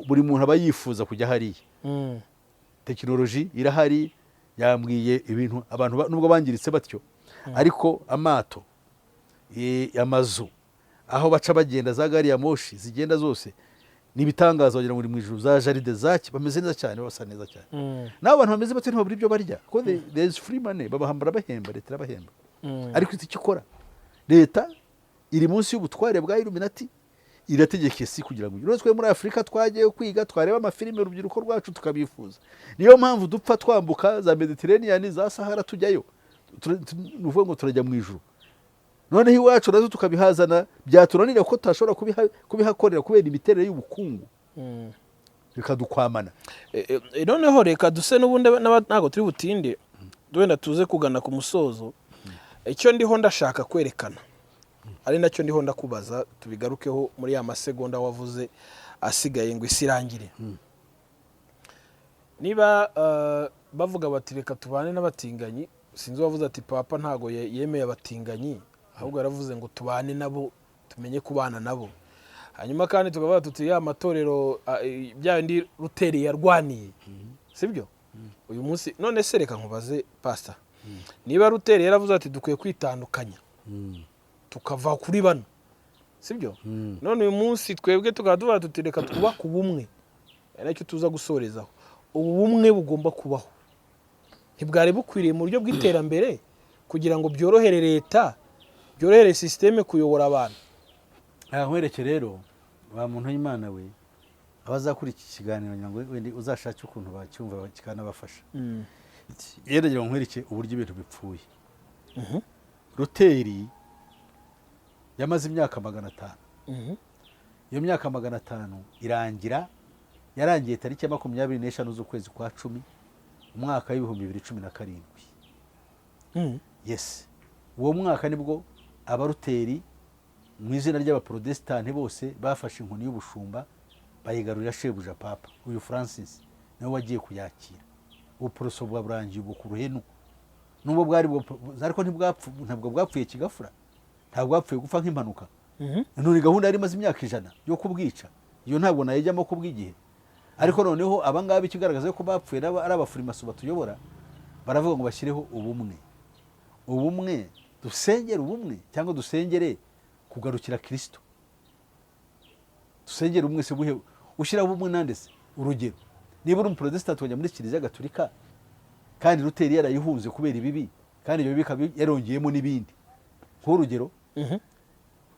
buri muntu aba yifuza kujya hariya. Tekinoloji irahari. Yambwiye ibintu abantu nubwo bangiritse batyo, ariko amato, amazu, aho baca bagenda, za gari ya moshi zigenda zose ni ibitangaza, wagira ngo ni mu ijuru, za jardin zaki, bameze neza cyane, basa neza cyane. N'abo bantu bameze batyo ntibabura ibyo barya, kuko there is free money, babahambara, bahemba, leta irabahemba. Ariko icyo ikora, leta iri munsi y'ubutware bwa Illuminati, irategeka isi kugira ngo rero twe muri Afurika twagiye kwiga, twareba amafilime, urubyiruko rwacu tukabifuza. Niyo mpamvu dupfa twambuka za Mediterranean, za Sahara, tujyayo. Ni ukuvuga ngo turajya mu ijuru. Noneho iwacu nazo tukabihazana, byatunanira kuko tutashobora kubihakorera kubera imiterere y'ubukungu, bikadukwamana.
Noneho reka duse n'ubundi ntabwo turi butinde, wenda tuze kugana ku musozo. Icyo ndiho ndashaka kwerekana, ari nacyo ndiho ndakubaza, tubigarukeho muri ya masegonda wavuze asigaye ngo isi irangire. Niba bavuga bati reka tubane n'abatinganyi, sinzi uwavuze ati papa ntago yemeye abatinganyi, ahubwo yaravuze ngo tubane nabo, tumenye kubana nabo. Hanyuma kandi tukavuga tuti ya matorero, bya bindi Ruteri yarwaniye, sibyo uyu munsi? None se reka nkubaze, pastor, niba Ruteri yaravuze ati dukwiye kwitandukanya tukava kuri bano, sibyo? None uyu munsi twebwe tukaba tuvuga tuti reka twubake ubumwe. Ari nacyo tuza gusorezaho. Ubu bumwe bugomba kubaho, ntibwari bukwiriye mu buryo bw'iterambere, kugira ngo byorohere leta, byorohere système kuyobora abantu?
Aha nkwereke rero, wa muntu w'Imana we, abazakora iki kiganiro, ngira ngo wenda uzashake ukuntu bacyumva kikanabafasha. Yenda ngira ngo nkwereke uburyo ibintu bipfuye. Ruteri yamaze imyaka 500. Iyo myaka 500 irangira, yarangiye tariki ya 25 z'ukwezi kwa 10, umwaka w'2017. Yes, uwo mwaka nibwo abaruteri mu izina ry'abaporotesitanti bose bafashe inkoni y'ubushumba, bayigarurira shebuja papa. Uyu Francis niwe wagiye kuyakira. Ubuporoso buba burangiye ubu ku ruhenu, nubwo bwari ariko ntabwo bwapfuye kigafura, ntabwo bwapfuye gupfa nk'impanuka. None gahunda yari imaze imyaka 100 yo kubwica, iyo ntabwo nayijyamo kubw'igihe. Ariko noneho abangaba, ikigaragaza ko bapfuye ari abafurimaso batuyobora, baravuga ngo bashyireho ubumwe. Ubumwe, dusengere ubumwe cyangwa dusengere kugarukira Kirisito? Dusengere ubumwe se buhe? Ushyiraho ubumwe nande se? Urugero, niba uri umuporotesitanti ukajya muri Kiliziya Gatulika, kandi Ruteri yarayihunze kubera ibibi, kandi ibyo bibi bikaba yarongeyemo n'ibindi, nk'urugero,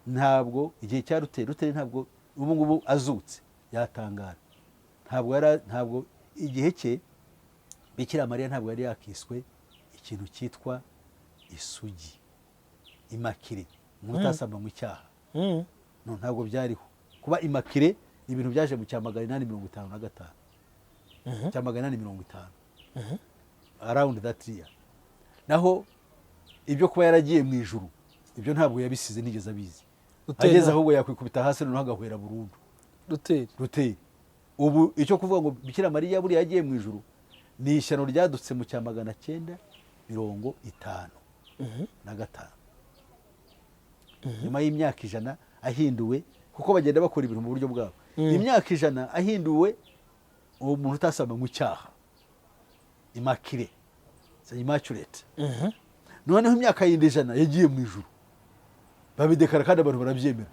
ntabwo igihe cya Ruteri, Ruteri ntabwo ubu ngubu azutse yatangara. Ntabwo igihe cye Bikira Mariya ntabwo yari yakiswe ikintu cyitwa isugi, immaculée, umuntu utasambanywa icyaha. No, ntabwo byariho. Kuba immaculée ni ibintu byaje mu cya 855, cya 850, around that year. Naho ibyo kuba yaragiye mu ijuru, ibyo ntabwo yabisize, nigeze abizi.
Ruteri
Ageze ahubwo yakwikubita hasi noneho agahwera burundu.
Ruteri.
Ruteri. Ubu icyo kuvuga ngo Bikira Mariya buriya yagiye mu ijuru ni ishyano ryadutse mu cya 955, nyuma y'imyaka 100 ahinduwe, kuko bagenda bakora ibintu mu buryo bwabo. Imyaka 100 ahinduwe uwo muntu utasamba mu cyaha, immaculée, immaculate. Noneho imyaka yindi 100 yagiye mu ijuru, babidekara kandi abantu barabyemera.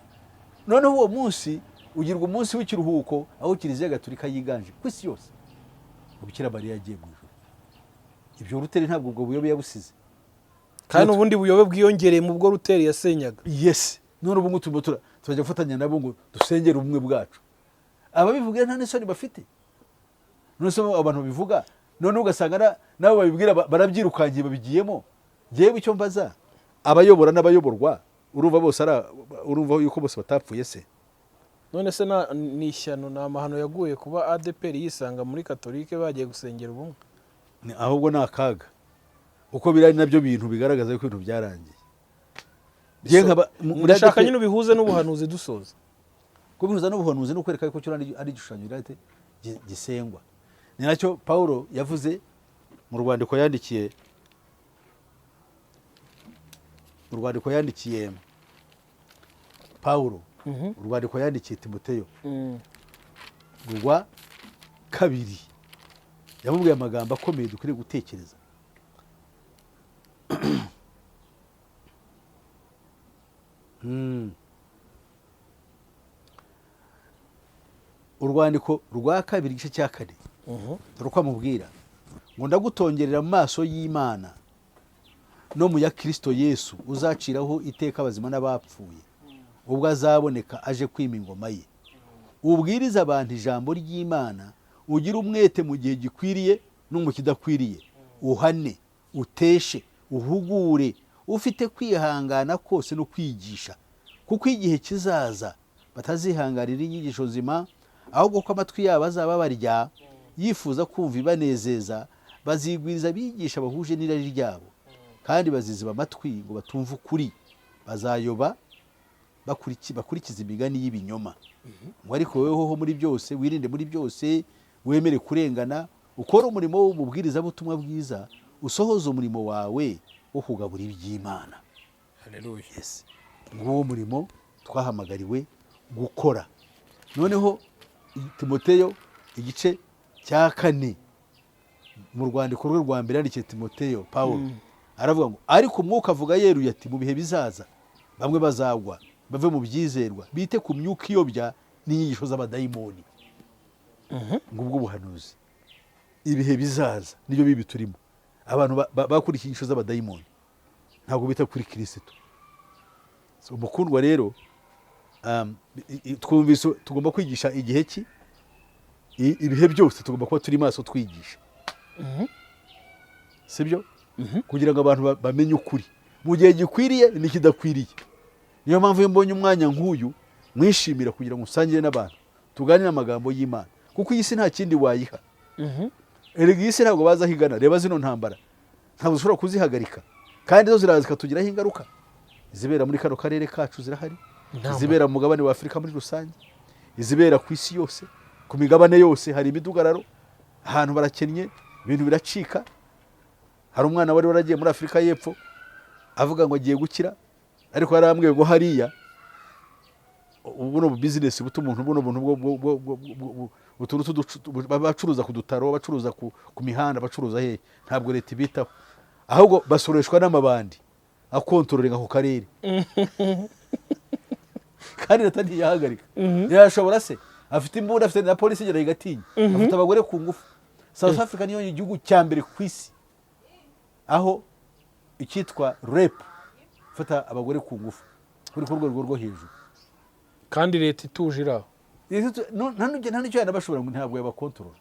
Noneho uwo munsi ugirwa umunsi w'ikiruhuko, aho Kiliziya Gatolika yiganje ku isi yose, ngo Bikira Mariya yagiye mu ijuru. Ibyo Ruteri ntabwo ubwo buyobe yabusize.
Kandi ubundi buyobe bwiyongereye mu bwo Ruteri yasenyaga.
Yes. None ubu ngubu turimo turajya gufatanya nabo ngo dusengere ubumwe bwacu. Ababivuga nta n'isoni bafite. None se abantu babivuga, none ugasanga nabo babibwira barabyirukangiye, babigiyemo. Ngewe icyo mbaza abayobora n'abayoborwa, urumva bose ari urumva yuko bose batapfuye se?
None se ni ishyano, ni amahano yaguye kuba ADEPR yisanga muri Katolike bagiye gusengera ubumwe?
Ahubwo ni akaga, kuko biriya ari nabyo bintu bigaragaza yuko ibintu byarangiye. Njyewe muri
Ndashaka
ADEPR
nyine ubihuze n'ubuhanuzi dusoza.
Kubihuza n'ubuhanuzi no kwereka yuko cyo ari igishushanyo gisengwa. Ni nacyo Paulo yavuze mu rwandiko yandikiye, mu rwandiko yandikiye Paulo, urwandiko yandikiye Timoteyo rwa kabiri, yamubwiye amagambo akomeye dukwiriye gutekereza. Urwandiko rwa kabiri, igice cya 4, dore uko amubwira ngo: "Ndagutongerera mu maso y'Imana no mu ya Kirisito Yesu uzaciraho iteka abazima n'abapfuye, ubwo azaboneka aje kwima ingoma ye. Ubwirize abantu ijambo ry'Imana, ugire umwete mu gihe gikwiriye no mu kidakwiriye, uhane, uteshe, uhugure, ufite kwihangana kose no kwigisha, kuko igihe kizaza batazihanganira inyigisho nzima, ahubwo ko amatwi yabo azaba barya yifuza kumva ibanezeza, bazigwiriza abigisha bahuje n'irari ryabo, kandi baziziba amatwi ngo batumve ukuri, bazayoba bakurikiza imigani y'ibinyoma." Ngo ariko wowe muri byose wirinde, muri byose wemere kurengana, ukore umurimo w'umubwirizabutumwa bwiza, usohoze umurimo wawe wo kugabura iby'Imana.
Haleluya.
Yes. Nguwo murimo twahamagariwe gukora. Noneho Timoteyo igice cya 4, mu rwandiko rwe rwa mbere yandikiye Timoteyo, Paulo aravuga ngo: "Ariko Umwuka avuga yeruye ati mu bihe bizaza bamwe bazagwa bave mu byizerwa, bite ku myuka iyobya n'inyigisho z'abadayimoni." Ngubwo ubuhanuzi. Ibihe bizaza nibyo bibi turimo. Abantu bakurikiye inyigisho z'abadayimoni, ntabwo bita kuri Kirisito. So, umukundwa rero, twumvise tugomba kwigisha igihe ki ibihe byose tugomba kuba turi maso twigisha, sibyo? Kugira ngo abantu bamenye ukuri mu gihe gikwiriye n'ikidakwiriye. Niyo mpamvu iyo mbonye umwanya nk'uyu mwishimira kugira ngo usangire n'abantu, tuganire amagambo y'Imana, kuko iyi si nta kindi wayiha. Erega iyi si ntabwo bazi aho igana. Reba zino ntambara, ntabwo ushobora kuzihagarika, kandi zo ziraza zikatugiraho ingaruka. Izibera muri kano karere kacu zirahari,
Intambara.
izibera mu mugabane wa Afurika muri rusange, izibera ku isi yose, ku migabane yose hari imidugararo, ahantu barakennye, ibintu biracika. Hari umwana wari waragiye muri Afurika y'Epfo avuga ngo agiye gukira, ariko yarambwiye ngo hariya buno business buta umuntu, buno buntu utuntu bacuruza ku dutaro, bacuruza ku mihanda, bacuruza hehe, ntabwo leta ibitaho, ahubwo basoreshwa n'amabandi akontororera ako karere, kandi leta ntiyahagarika. Yashobora se? Afite imbunda, afite na polisi igera igatinya, afite abagore ku ngufu. South Africa niyo gihugu cya mbere ku isi aho icyitwa rape, gufata abagore ku ngufu, kuri ku rwego rwo hejuru.
Kandi leta ituje iri aho.
Nta n'icyo yanabashobora, ngo ntabwo yabakontorora.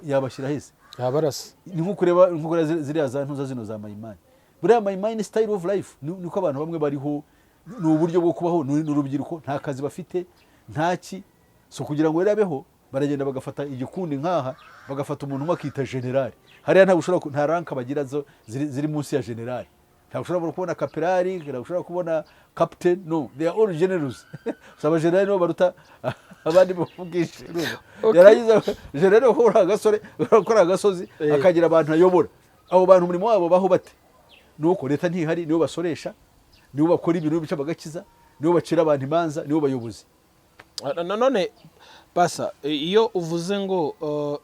Yabashyira hese?
Yabarasa.
Ni nko kureba ziriya za ntuza zino za Mayimayi. Buriya Mayimayi ni style of life, niko abantu bamwe bariho, ni uburyo bwo kubaho, ni urubyiruko, nta kazi bafite, nta ki. So kugira ngo rero abeho, baragenda bagafata igikundi nk'aha, bagafata umuntu umwe akita generali. Hariya ntabwo ushobora nta rank bagira zo ziri munsi ya generali. Ntabwo ushobora kubona kaperari, ntabwo ushobora kubona captain, no, they are all generals. So abagenerali nibo baruta abandi mu bwinshi, urumva? Yarangiza generali ukora agasore, ukora agasozi, akagira abantu ayobora. Abo bantu umurimo wabo baho bate? Nuko leta ntihari, nibo basoresha, nibo bakora ibintu bica bagakiza, nibo bacira abantu imanza, nibo bayobozi.
Nanone basa iyo uvuze ngo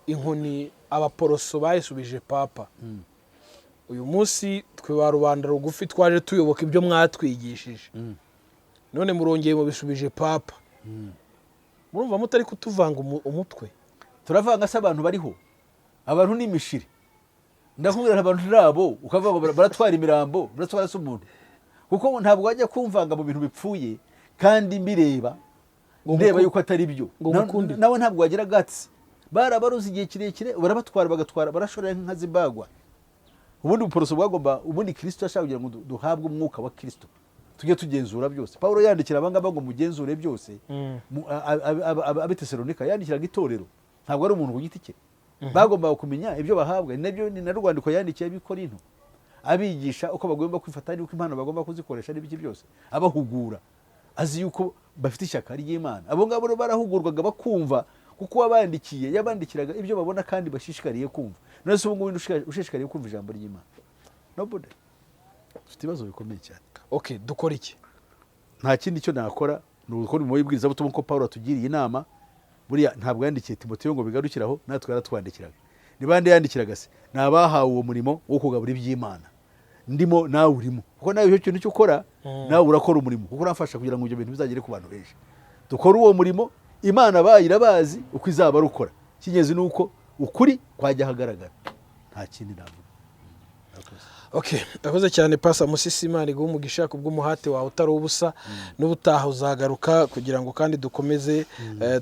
inkoni abaporoso bayisubije papa, uyu munsi twe ba rubanda rugufi twaje tuyoboka ibyo mwatwigishije, none murongeye mubisubije papa, murumva mutari kutuvanga umutwe?
Turavanga se? Abantu bariho, abantu ni imishiri. Ndakubwira nti abantu nabo ukavuga ngo baratwara imirambo, baratwara se umuntu? Kuko ntabwo wajya kumvanga mu bintu bipfuye kandi mbireba,
Ngo
ndeba yuko atari byo.
ngo ngukundire.
Nawe ntabwo wagira gatsi. Barabaruze igihe kirekire, barabatwara, bagatwara, barashorera nk'inka z'imbagwa. Ubundi ubuporoso bwagomba, ubundi Kirisito ashaka kugira ngo duhabwe umwuka wa Kirisito, tujye tugenzura byose. Pawulo yandikira abangaba ngo mugenzure byose, ab'i Tesalonika yandikiraga itorero, ntabwo ari umuntu ku giti cye. Bagombaga kumenya ibyo bahabwa. Ni nabyo, ni na rwandiko yandikiye ab'i Korinto, abigisha uko bagomba kwifata n'uko impano bagomba kuzikoresha n'ibiki byose, abahugura azi yuko bafite ishyaka ry'Imana. Abo ngabo rero barahugurwaga bakumva, kuko uwabandikiye yabandikiraga ibyo babona kandi bashishikariye kumva. None se ubu ngubu ushishikariye kumva ijambo ry'Imana? Nobody. Dufite ibibazo bikomeye cyane.
Okay, dukora iki?
Nta kindi cyo nakora, ni ugukora umurimo w'ibwirizabutumwa uko Pawulo atugiriye inama. Buriya ntabwo yandikiye Timoteyo ngo bigarukire aho, natwe yaratwandikiraga. Ni bande yandikiraga se? Ni abahawe uwo murimo wo kugabura iby'Imana. Ndimo, nawe urimo, kuko nawe icyo kintu cyo ukora, nawe urakora umurimo, kuko uramfasha kugira ngo ibyo bintu bizagere ku bantu benshi. Dukore uwo murimo, Imana bayo irabazi uko izaba rukora. Icy'ingenzi ni uko ukuri kwajya ahagaragara. Nta kindi navuga. Murakoze.
Okay, urakoze cyane, Pastor Musisi. Imana iguhe umugisha kubw'umuhate wawe utari ubusa. N'ubutaha uzagaruka kugira ngo kandi dukomeze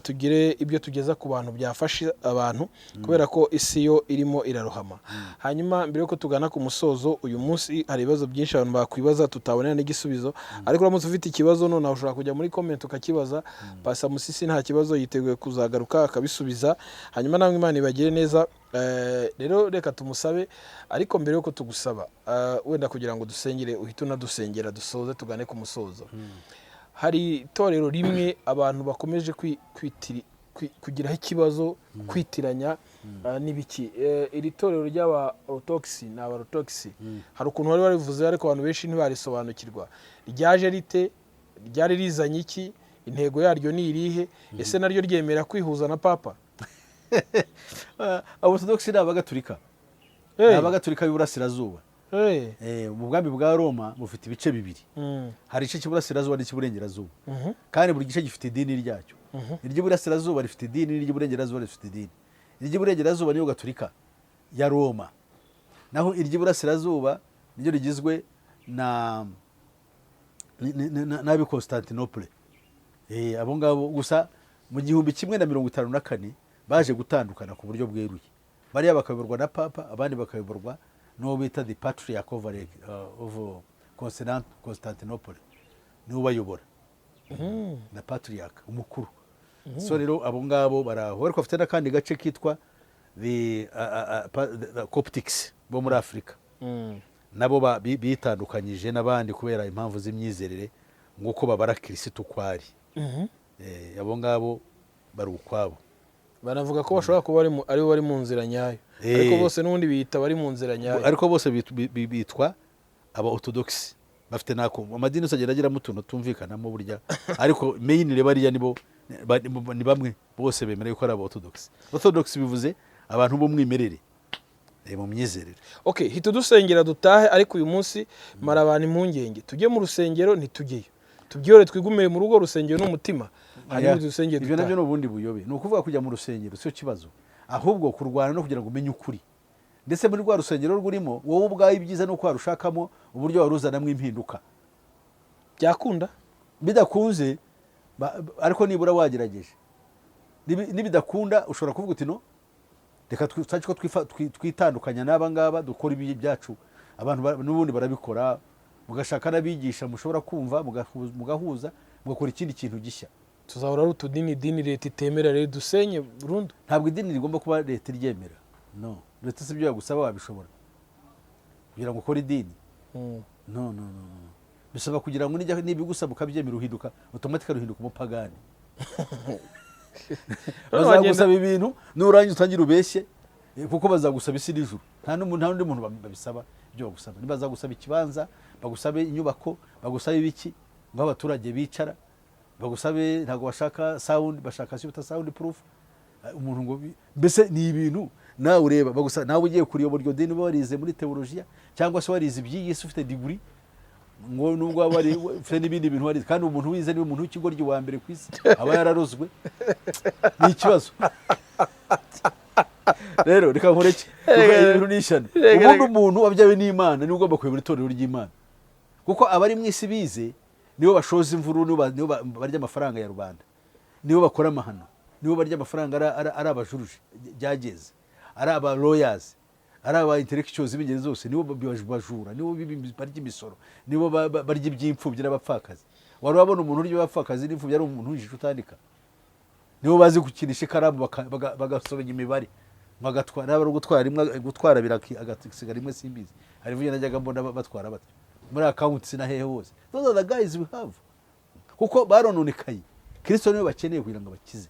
tugire ibyo tugeza ku bantu byafasha abantu, kubera ko isi yo irimo irarohama. Hanyuma mbere yuko tugana ku musozo, uyu munsi hari ibibazo byinshi abantu bakwibaza tutabonera n'igisubizo, ariko uramutse ufite ikibazo nonaha ushobora kujya muri comment ukakibaza Pastor Musisi, nta kibazo, yiteguye kuzagaruka akabisubiza. Hanyuma namwe Imana ibagire neza. Rero reka tumusabe, ariko mbere yuko tugusaba, wenda kugira ngo dusengere, uhite unadusengera dusoze tugane ku musozo. Hari itorero rimwe abantu bakomeje kugiraho ikibazo, kwitiranya n'ibiki. Iri torero ry'aba orthodox, ni aba orthodox, hari ukuntu bari barivuze ariko abantu benshi ntibarisobanukirwa. Ryaje rite? Ryari rizanye iki? Intego yaryo ni irihe? Ese naryo ryemera kwihuza na papa?
Aborthodox ni abagatulika, ni abagatulika b'iburasirazuba. Mu bwami bwa Roma bufite ibice bibiri. Hari igice cy'iburasirazuba n'icy'iburengerazuba, kandi buri gice gifite idini ryacyo. Iry'iburasirazuba rifite idini n'iry'iburengerazuba rifite idini. Iry'iburengerazuba niyo Gatolika ya Roma, naho iry'iburasirazuba niryo rigizwe na n'ab'i Constantinople. Abo ngabo gusa mu 1054 baje gutandukana ku buryo bweruye, bariya bakayoborwa na papa, abandi bakayoborwa n'uwo bita the patriarch of Constantinople, niwe ubayobora na patriarch umukuru. So rero abo ngabo baraho, ariko bafite n'akandi gace kitwa the Coptics bo muri Afurika. Nabo bitandukanyije n'abandi kubera impamvu z'imyizerere, nguko babara Kirisitu uko ari. Abo ngabo bari ukwabo.
Banavuga ko bashobora kuba aribo bari mu nzira nyayo. Ariko bose n'ubundi biyita bari mu nzira nyayo.
Ariko bose bitwa aba orthodox, bafite nako amadini yose agenda agiramo utuntu tumvikanamo burya, ariko mainly bariya nibo ni bamwe, bose bemera yuko ari aba orthodox. Orthodox bivuze abantu b'umwimerere, mu myizerere.
Okay, hita udusengera dutahe. Ariko uyu munsi mara abantu impungenge, tujye mu rusengero ntitujyeyo, tubyore twigumire mu rugo, urusengero ni umutima, hanyuma dusengere
Ibyo nabyo
dutahe.
ni ubundi buyobe. Ni ukuvuga kujya mu rusengero siyo kibazo, ahubwo kurwana no kugira ngo umenye ukuri. Ndetse muri rwa rusengero rurimo wowe ubwawe, ibyiza ni uko warushakamo uburyo waruzanamo impinduka.
Byakunda.
Bidakunze ariko nibura wagerageje. Nibidakunda ushobora kuvuga uti: "No, reka tushake ko twitandukanya n'aba ngaba, dukora ibi byacu." Abantu n'ubundi barabikora, mugashaka n'abigisha mushobora kumva, mugahuza, mugakora ikindi kintu gishya.
Tuzahora ari utudini dini leta itemera, rero dusenye burundu.
Ntabwo idini rigomba kuba leta iryemera. No, leta si ibyo yagusaba wabishobora kugira ngo ukore idini. No, no, no, no. Bisaba kugira ngo nijya nibigusaba ukabyemera, uhinduka automatically uhinduka umupagani.
None
Bazagusaba ibintu, nurangiza utangire ubeshye, kuko bazagusaba isi n'ijuru. Nta n'umuntu, nta n'undi muntu babisaba ibyo bagusaba. Nibazagusaba ikibanza, bagusabe inyubako, bagusabe ibiki, ngo aho abaturage bicara bagusabe. Ntabwo bashaka sound, bashaka icyo bita sound proof. Umuntu ngo mbese ni ibintu nawe ureba bagusa, nawe ugiye kuriyobora iryo dini, uba warize muri teolojiya cyangwa se warize iby'iyi si, ufite degree, ngo nubwo waba wari ufite n'ibindi bintu warize. Kandi umuntu wize niwe muntu w'ikigoryi wa mbere ku isi, aba yararozwe. Ni ikibazo rero, reka nkureke kuko ibi bintu ni ishyano.
Reka,
Ubundi
reka.
umuntu wabyawe n'Imana niwe ugomba kuyobora itorero ry'Imana, kuko abari mu isi bize nibo bashoza imvururu, nibo barya amafaranga ya rubanda, nibo bakora amahano, nibo barya amafaranga, ari abajuruje byageze, ari aba lawyers, ari aba intellectuals b'ingeri zose, nibo bajura, nibo barya imisoro, nibo barya iby'imfubyi n'abapfakazi. Wari wabona umuntu urya abapfakazi n'imfubyi ari umuntu w'injiji utandika? Nibo bazi gukinisha ikaramu, bagasobanya imibare, bagatwara, naba ari ugutwara rimwe, gutwara abiri, agasiga rimwe, simbizi. Hari ivyo najyaga mbona batwara batyo muri accounts na hehe hose. Those are the guys we have, kuko barononekaye. Kristo niwe bakeneye kugira ngo bakize.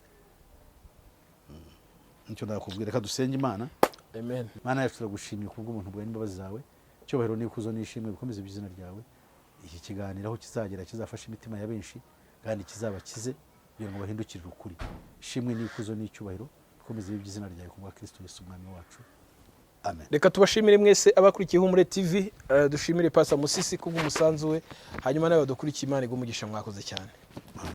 Nicyo nakubwira. Reka dusenge Imana.
Amen.
Mana yacu, turagushimye kubw'ubuntu bwawe n'imbabazi zawe. Icyubahiro n'ikuzo n'ishimwe bikomeze by'izina ryawe. Iki kiganiro aho kizagera kizafasha imitima ya benshi kandi kizabakize kugira ngo bahindukirire ukuri. Ishimwe n'ikuzo n'icyubahiro bikomeze by'izina ryawe ku bwa Kristo Yesu Umwami wacu, amen.
Reka tubashimire mwese abakurikiye Humure TV, dushimire Pastor Musisi kubw'umusanzu we, hanyuma nawe badukurikiye, Imana iguhe umugisha, mwakoze cyane.
Amen.